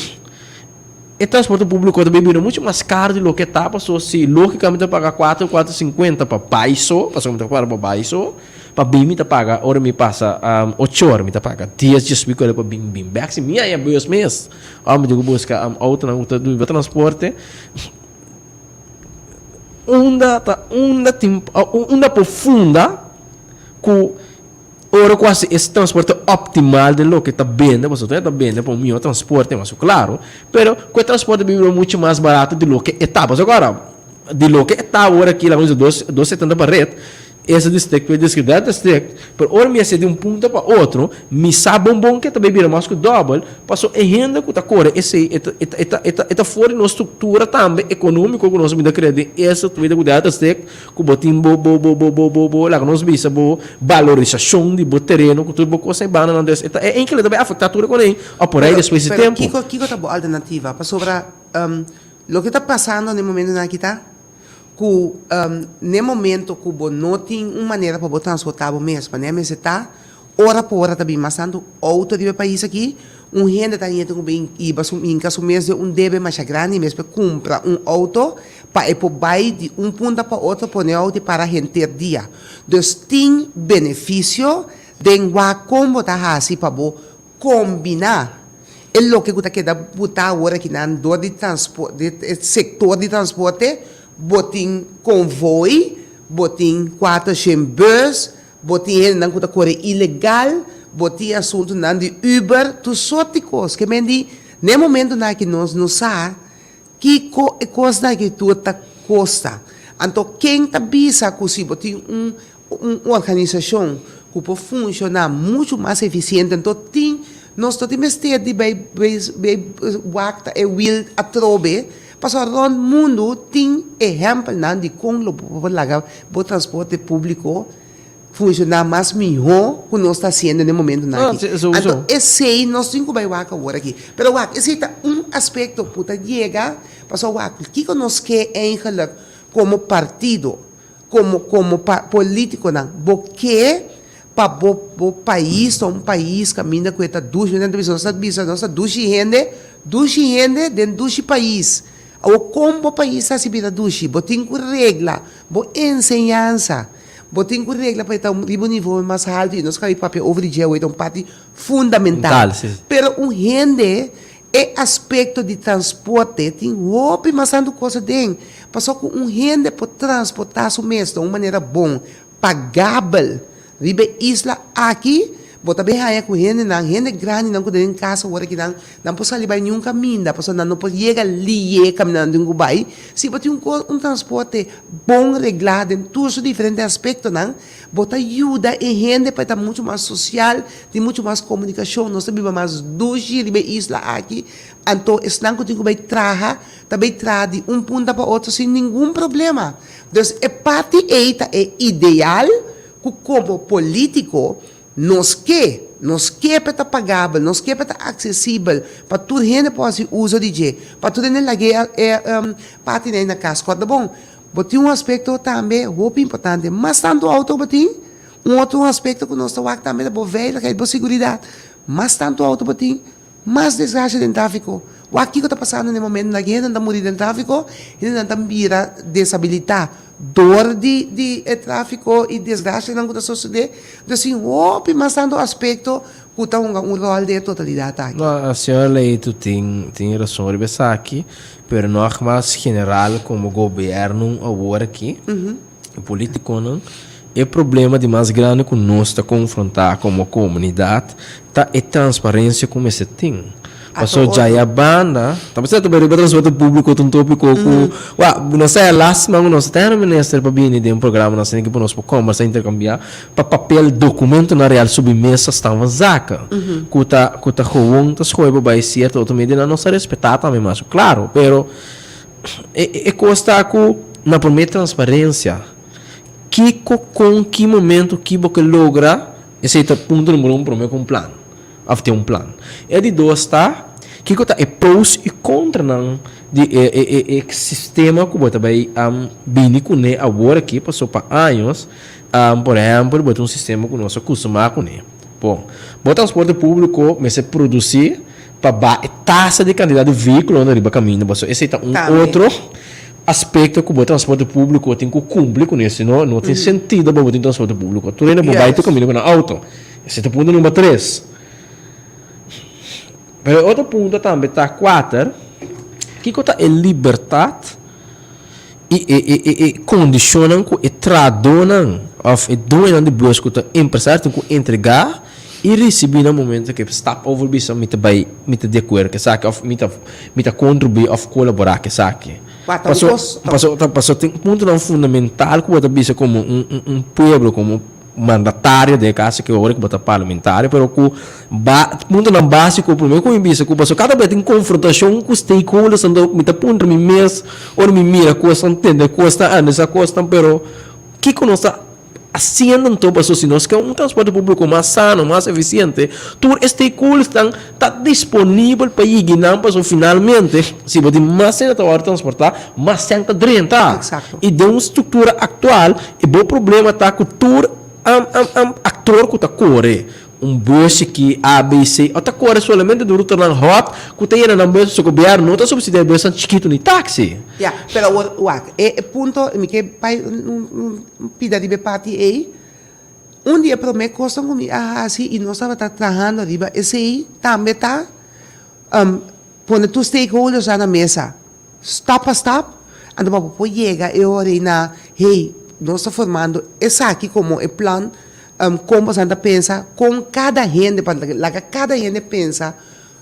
e transporte publico ta bay bira mucho mas caro di loke ta pasobra si logicamente ta paga cuatro cuatro cincuenta pa bay so pasobra mi ta paga pa bay so pa bin mi ta paga ora mi pasa ocho ora mi ta paga dies dies pico pa bin bin bek si mi haya bus mes. Ora mi tin ku buska autonan ku ta duna transporte, unda ta unda tin unda por funda ku ora ku hasi es transporte optimal den loke ta bende, pasobra ta bende pa un mihó transporte mas klaro, pero ku e transporte bira muchu mas barato di loke e ta. Pasobra ora di loke e ta awor aki laga nos bisa dos setenta pa ret. Esa district cu e district dat district, pero ora mi a ser di un punto pa otro, mi sa bon bon cu e ta bay bira mas cu dobel, paso e hende cu ta core esey e ta e ta e ta e ta e ta for di nos structura tambe economico cu nos a binda crea den esa tweede cu derde district, cu bo tin bo bo bo bo bo bo bo laga nos bisa bo valorisacion di bo tereno cu tur bo cos ey bandanan, dus e ta e enkele ta bay afecta tur e con ey o por ey despues di Pero tempo. kiko kiko ta bo alternativa? Pasobra loke ta pasando na e momentonan aki ta Ku n'e momento ku bo no tin un manera pa bo transportá bo mes, manera mester ta, ora pa ora ta bin mas tantu outo riba e pais aki, un hende ta yendo ku bin hiba su hinka su mes den un debe masha grandi mes pa e kumpra un outo pa e por bai di un punta pa otro pone e outo i para henter dia. Dus tin benefisio den wak kon bo ta hasi pa bo Kombiná e loke ku ta keda butá awor akinan dor di di e sektor di transporte, bo tin konvoi, bo tin kuatershen bus, bo tin hendenan ku ta kore ilegal, bo tin asuntunan di Uber, tur sort di kos. Ke men di na e momentunan aki nos no sa Kiko e kosnan aki tur ta kosta? Anto ken ta bisa ku si bo tin un un organisashon ku por funshoná muchu mas efisiente anto tin nos no tin mester di bai bai bai wak ta e wiel atrobe pasobra rònt mundu tin ehèmpelnan di kon lo bo por laga bo transporte públiko funshoná mas mihó ku nos ta hasiendo den e momentunan Ah, aki. sí, sowieso. Anto esei nos tin ku bai wak awor aki. Pero wak, esei ta un aspekto ku ta yega, pasobra wak, kiko nos ke eigenlijk komo partido, komo komo pa politikonan? Bo ke pa bo bo pais ta un pais kaminda ku e ta dushi, nan ta bisa nos ta bisa nos ta dushi hende, dushi hende den dushi pais. Awor kon bo pais ta hasi bira dushi? Bo tin ku regla bo enseñansa. Bo tin ku regla pa e ta riba un nivel mas haltu i nos kabi papia over di dje awor e ta un parti fundamental. Pero un hende e aspekto di transporte tin hopi mas tantu kos aden. Pasobra ku un hende por transportá su mes na un manera bon, pagabel riba e isla aki, bo ta bin haña ku hendenan, hende grandinan ku ta den kas awor aki nan, nan por sali bai niun kaminda pasobra nan no por yega liye kaminda nan tin ku bai. Si bo tin un kos, un transporte bon reglá den tur su diferente aspektonan, bo ta yuda e hende pa e ta muchu mas sosial, tin muchu mas komunikashon, nos ta biba mas dushi riba e isla aki, anto esnan ku tin ku bai traha, ta bai traha di un punta pa otro sin ningun problema. Dus e parti ei ta e ideal ku komo polítiko nos ke. Nos ke pa e ta pagabel, nos ke pa e ta aksesibel, pa tur hende por hasi uso di dje, pa tur hende lag'é e parti na kas. Kòrda bon, bo tin un aspekto tambe hopi importante, mas tantu outo bo tin, un otro aspekto ku nos ta wak tambe ta bo veiligheid, bo siguridat. Mas tantu outo bo tin, mas desgrasia den tráfiko. Wak kiko ta pasando na e momentunan aki, hendenan ta muri den tráfiko, hendenan ta bira desabilitá dor di di e tráfiko i desgrasianan ku ta sosodé. Entonces tin hopi mas tantu aspekto ku ta hunga un ròl den e totalidat aki. No, señora Leito tin tin rason riba esaki, pero nogmas general komo gobièrnu awor aki, E politiconan, e problema di mas grandi cu nos ta confronta como comunidad ta e transparencia cu mester tin. Paso djaya banda, ta por cierto riba transporte publico ta un topico cu, wa, nos ta lastima cu nos ta tene minister pa bini den programa nos tin cu nos por combersa, intercambia, pa papel documentonan real subi mesa staan van zaken cu ta, cu ta gewoon ta scohe pa bay cierto otro medianan nos ta respeta tambe mas, claro, pero. E kos ta ku na promé transparensia, kiko, kon, ki momento, ki bo ke logra, esei ta punto numero un promé ku un plan, òf tin un plan. E di dos ta, kiko ta e pros i kontranan di e e e sistema ku bo ta bai bini kuné awor aki, pasobra pa años, por ehèmpel, bo tin un sistema ku nos a kustumá kuné. Bon, bo transporte públiko mester produsí. Pa baha e tasa di kantidat di vehíkulonan riba kaminda pasobra esei ta un otro aspekto ku bo transporte públiko tin ku kumpli kuné si no no tin sentido pa bo tin transporte públiko tur hende por bai tur kaminda ku nan outo esei ta punto number tres pero e otro punto tambe ta kuater kiko ta e libertat i e e e e kondishonnan ku e trahadónan òf e dueñonan di bus ku ta empresario tin ku entregá i risibí na momento ku e stap over bisa mi ta bai mi ta di akuerdo ku esaki òf mi ta mi ta kontribuí òf kolaborá ku esaki. Paso paso paso tin puntonan fundamental ku bo ta bisa komo un un un pueblo komo mandatario den e caso aki ora cu bo ta parlamentario pero cu ba puntonan basico prome cu mi bisa cu pasobra cada bes tin confrontacion cu stakeholders anto mi ta puntra mi mes ora mi mira cosnan tende cosnan analiza cosnan pero kico nos ta haciendo anto pasobra si nos ke un transporte publico mas sano mas eficiente tur e stakeholdersnan ta disponibel pa yigi nan pasobra finalmente si bo tin mas hende ta worde transporta mas sèn ta drenta y den un structura actual E bo problema ta ku tur aktor ku ta kore un bus chikí A, B, C o ta kore solamente den rutanan hòt ku ta yena nan bus pasobra gobièrnu no ta supsidiá e busnan chikitu ni taksi. Ya, pero awor wak, e punto, mi ke bai un pida riba e parti ei. Un di e promé kosnan ku mi a hasi i nos tabata trahando riba esei tambe ta pone tur stakeholders na mesa. Stap pa stap, anto pa bo por yega e ora ei na, hey, nos ta formando esaki komo e plan, kon boso ta pensa, kon kada hende, pa laga kada hende pensa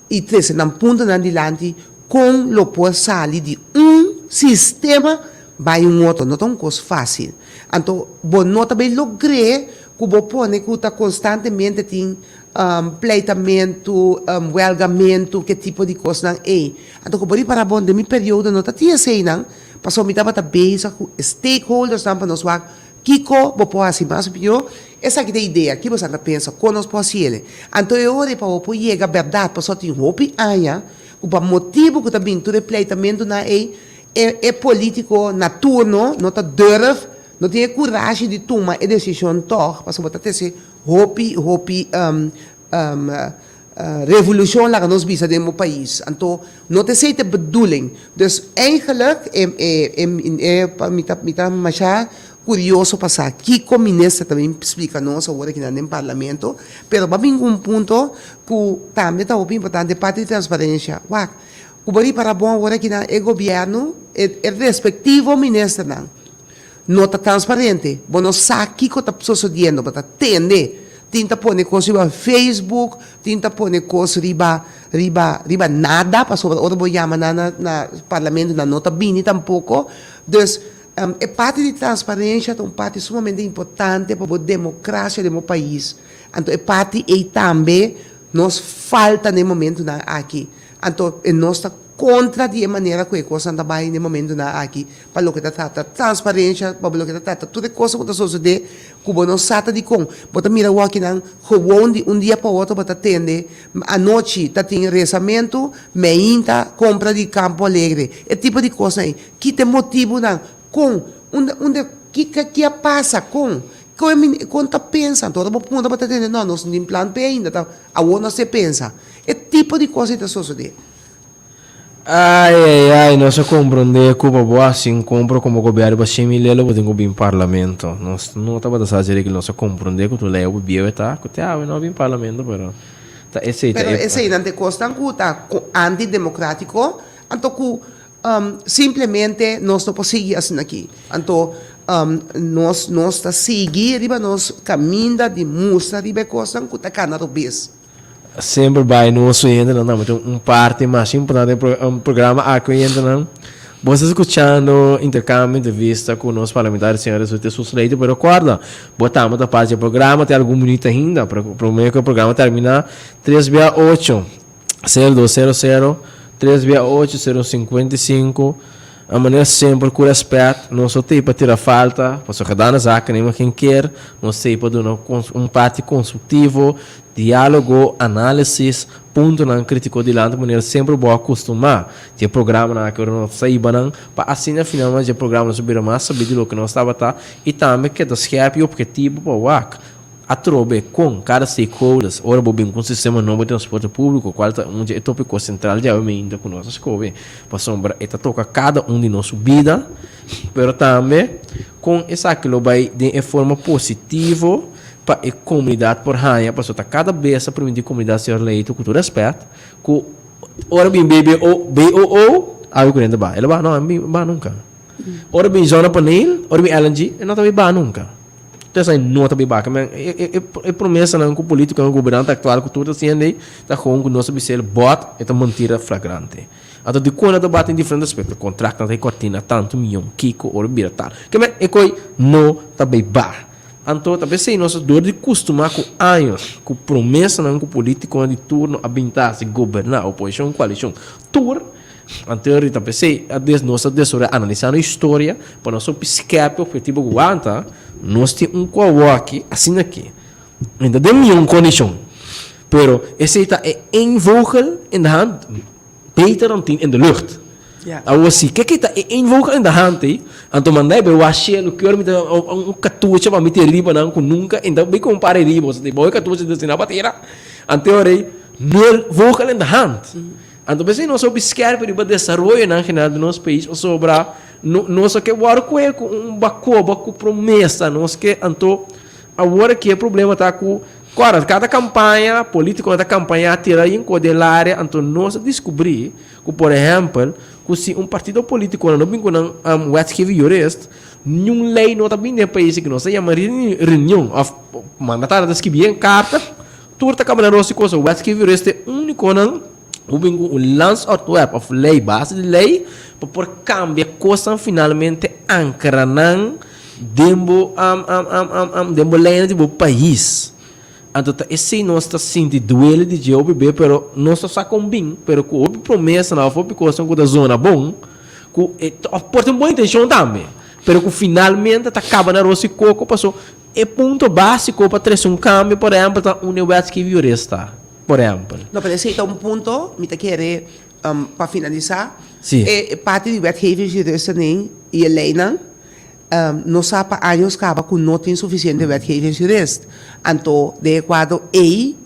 i trese nan puntonan dilanti kon lo por sali di un sistema bai un otro. No ta un kos fásil. Anto bo no ta bay logr'é ku bo pone ku ta konstantemente tin pleitamentu, wèlgamentu, ke tipo di kosnan ei. Anto ku bo ripará bon, den mi periodo no ta tin eseinan, pasobra mi tabata bezig ku e stakeholdersnan pa nos wak kiko bo por hasi mas mihó. Esaki ta e idea, ki boso ta pensa, kon nos por hasi ele. Anto e ora ei pa bo por yega bèrdat, pasobra tin hopi aña ku pa motibu ku ta bin tur e pleitamentunan ei, e e polítiko na turno no ta durf, no tin e kurashi di tuma e desishon tòg, pasobra bo ta trese Hopi hopi revolucion laga nos bisa den bo pais. Anto no ta esey ta e bedoeling. Dus eigenlijk e e e mi ta mi ta masha curioso pa sa kico minister ta bin splica nos awor aki nan den parlamento. Pero bo a bin cu un punto cu tambe ta hopi importante, parti di transparencia. Wak, cu bo ripara bon awor aki nan e gobierno, e respectivo ministernan No ta transparente. Bo no sa kiko ta sosodiendo. Bo ta tende. Tin ta pone kos riba Facebook, tin ta pone kos riba riba riba nada, pasobra ora bo yama nan na na parlamento nan no ta bini tampoko. Dus e parti di transparencia ta un parti sumamente importante pa bo democracia den bo pais. Anto e parti ei tambe nos falta na e momentonan aki. Anto e nos ta kontra di e manera ku e kosnan ta bai na e momentonan aki pa loke ta trata transparencia, pa loke ta trata tur e kosnan ku ta sosode. ku bo no sa ta dikon. Bo ta mira wòkinan gewon di un dia pa otro bo ta tende anochi ta tin resamentu, meinta kompra di Campo Alegre. E tipo di kosnan ei. Ki ta e motibunan? Kon? Unda unda ki ki a pasa? Kon? Kon e mini kon ta pensa? Anto ora bo puntra bo ta tende no nos no tin plan p'e ainda ta awor nos ta pensa. E tipo di kos ei ta sosodé. Ai ai ai nos a comprende cu pa bo haci un compra como gobierno pa cien mil elo bo tin cu bin parlamento. Nos no tabata sa dje nos a comprende cu tur ley hopi bieu e ta cu te awe no a bin parlamento pero ta esey ta Pero e. eseynan ta e cosnan cu ta antidemocratico anto cu simplemente nos no por sigui asina aki. Anto nos nos ta sigui riba nos caminda di mustra riba e cosnan cu ta cana robes. Semper bai nos oyentenan tambe tin un parti mas importante den e programa aki oyentenan. Bo sta skuchando interkambio entrevista ku nos parlamentario señor Jesus Leito pero recorda bo tambe ta parti dje programa tin algun minuto ainda prome ku e programa termina tres bia ocho sero dos sero sero tres bia ocho sero sinkuenta i sinku. A manera semper ku rèspèt, nos no t'ei pa tira falta, pasobra gedane zaken nemen geen keer, nos t'ei pa duna un parti konstruktivo, diálogo, análisis, puntonan krítiko dilanti manera semper bo a kustumá di e programanan aki ora nos ta hiba nan, pa asina finalmente e programa nos a bira mas sabí di loke nos tabata i tambe keda skèrp i ophetivo pa wak. Atrobe kon kada stakeholders ora bo bin ku un sistema nobo di transporte públiko kual ta un dje e tópiko sentral djawe mainta ku nos a skohe pasobra e ta toka kada un di nos su bida pero tambe kon esaki lo bai den e forma positivo pa e komunidat por haña pasobra ta kada bes ta permití komunidat señor Leito ku tur rèspèt ku ora bin BBO BOO awe ku nan ta baha el a baha no a bin baha nunka ora bin zonnepaneel ora bin LNG e no ta bin baha nunka. Entonces ai no ta biba. Men e promesanan ku politikonan gobernante aktual ku tur ta hasiendo ei ta gewoon ku nos ta bisa el bòt e ta mentira flagrante. Anto dikon nan ta bati den diferente aspekto? Kontraktnan ta kortina tantu miyon kiko ora bira tal. Ke men e koi no ta biba. Anto ta p'esei nos dor di kustumá ku años ku promesanan ku politikonan di turno a bin ta hasi goberná oposishon koalishon tur Anto rita p'esei a des nos a desorea analisá nos historia pa nos hopi skèp e ophetivo ku wanta nos tin un ku awoki asina aki mi ta den mion kondishon pero esei ta e één vogel in de hand beter dan tien in de lucht awor si ke ke ta e één vogel in de hand ei anto manda e bai wak shelu ke ora mi ta un katucha pa mi tira riba nan ku nunka e ta bai kompara e riba bo e katucha ta asina pa tira anto e ora ei nul vogel in de hand. Anto p'esei nos hopi skerp riba desaroyonan general di nos pais pasobra nos no ke wòrdu kohe ku un bakoba ku promesa nos ke anto awor aki e problema ta ku kòrda kada kampaña politikonan ta kampañá tira yin kos den laria anto nos a diskubrí ku por ehèmpel ku si un partido politikonan no bin ku nan wetgever jurist niun lei no ta bin den e pais aki nos ta yama reunion òf mandatario ta skibi en karta. Tur ta kaba na nos di cosa. Wetgeving jurist e únikonan ku bin ku un landsontwerp òf lei, base di lei, pa por kambia kosnan finalmente ankra nan den bo den bo leinan di bo pais. Anto ta esei nos ta sinti duele di dje hopi be, pero nos no sa kon bin, pero ku hopi promesanan òf hopi kosnan ku ta zona bon, ku e òf por tin bon intenshon tambe, pero ku finalmente ta kaba na ros di koko paso E punto básiko pa trese un kambio, por ehèmpel, ta unda e wetgevingsjurist ta, por ehèmpel. No, pero esei ta un punto, mi ta kere, pa finalisá, e parti di wetgevingsjuristenan i e leinan, nos sa pa años kaba ku no tin sufisiente wetgevingsjurist. Anto, den e kuadro ei,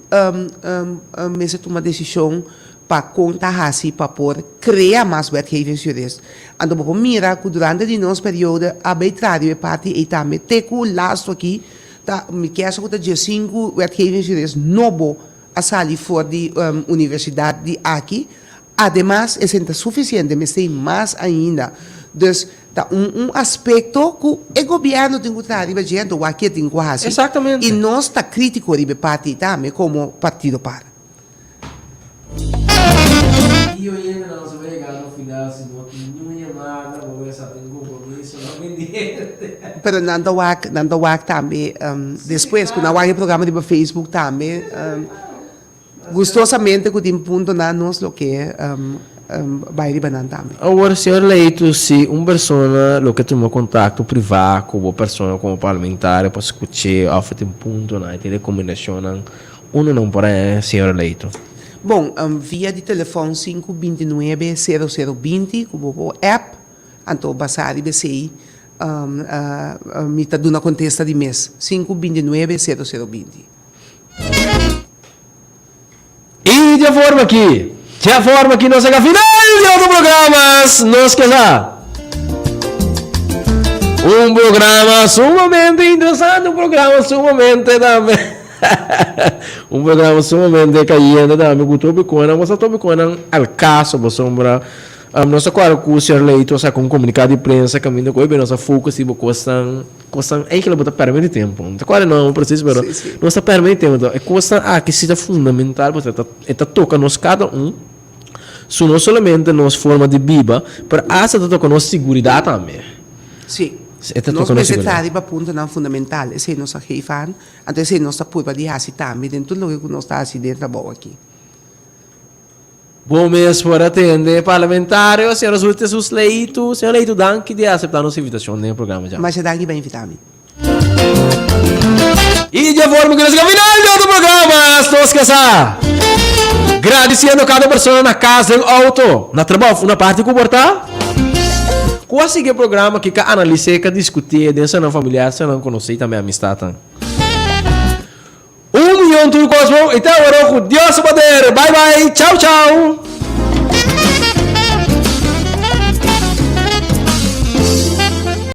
mester tuma desishon pa kon ta hasi pa por krea mas wetgevingsjurist. Anto bo por mira ku durante di nos periodo a bay traha riba e parti ei tambe te ku lastu aki ta mi kesa ku ta diesinku wetgevingsjurist nobo a sali for di universidat di aki. Ademas esei no ta sufisiente mester ei mas ainda. Dus ta un un aspekto ku e gobièrnu tin ku traha riba dje anto wak ke tin ku hasi. I nos ta kritiko riba e parti ei tambe komo partido par. Y oyentenan nos a yega no final si no tin niun yamada bo mester a tin compromiso no pendiente. Pero nan ta wak nan ta wak tambe despues ku nan wak e programa riba Facebook tambe gustosamente ku tin puntonan nos lo ke. bai riba nan tambe. Awor, señor Leito, si un persona lo ke tuma kontakto privá ku bo persona komo parlamentario pa skuch'é òf e tin puntonan, e tin rekomendashonnan, unda nan por haña señor Leito? Bon, via di telefòn sinku bintinuebe sero sero binti ku bo por app, anto basá riba esei mi ta duna kontesta di mes, sinku bintinuebe sero sero binti. I di e forma aki, di e forma aki nos a yega final di otro programa Nos Ke Sa. Un programa sumamente interesante, un programa sumamente tambe, un programa sumamente cayente tambe cu topiconan, bo sa topiconan al caso pasobra nos ta cuadra cu señor Leito a saca un comunicado di prensa caminda cu hoy nos a focus riba cosnan. Kosnan eigenlijk bo ta pèrdè di tempu. No ta kual e nòmber presis pero nos ta pèrdè di tempu. E kosnan aki si ta fundamental pasobra e ta toka nos kada un. Su no solamente nos forma di biba pero asta ta toka nos siguridat tambe. Si. E ta toka nos siguridat. Nos mester ta riba puntonan fundamental. Esei nos a geef aan. Anto esei nos ta purba di hasi tambe den tur loke ku nos ta hasi den trabou aki. Bo mes por atende parlamentario, señor Ruth Jesus Leito. Señor Leito, danki di acepta nos invitacion den e programa dja. Masha danki pa invita mi. Y dje forma cu nos yega final di otro programa Nos Ke Sa. Gradiciendo cada persona na cas, den auto, na trabao of una parti cu por ta, cu a sigui e programa aki, cu a analis'e, cu a discuti'e den esnan familiar, esnan conoci y tambe amistadnan. Un miyon tur cos bon y te awor cu Dios su poder. Bye bye. Chao chao.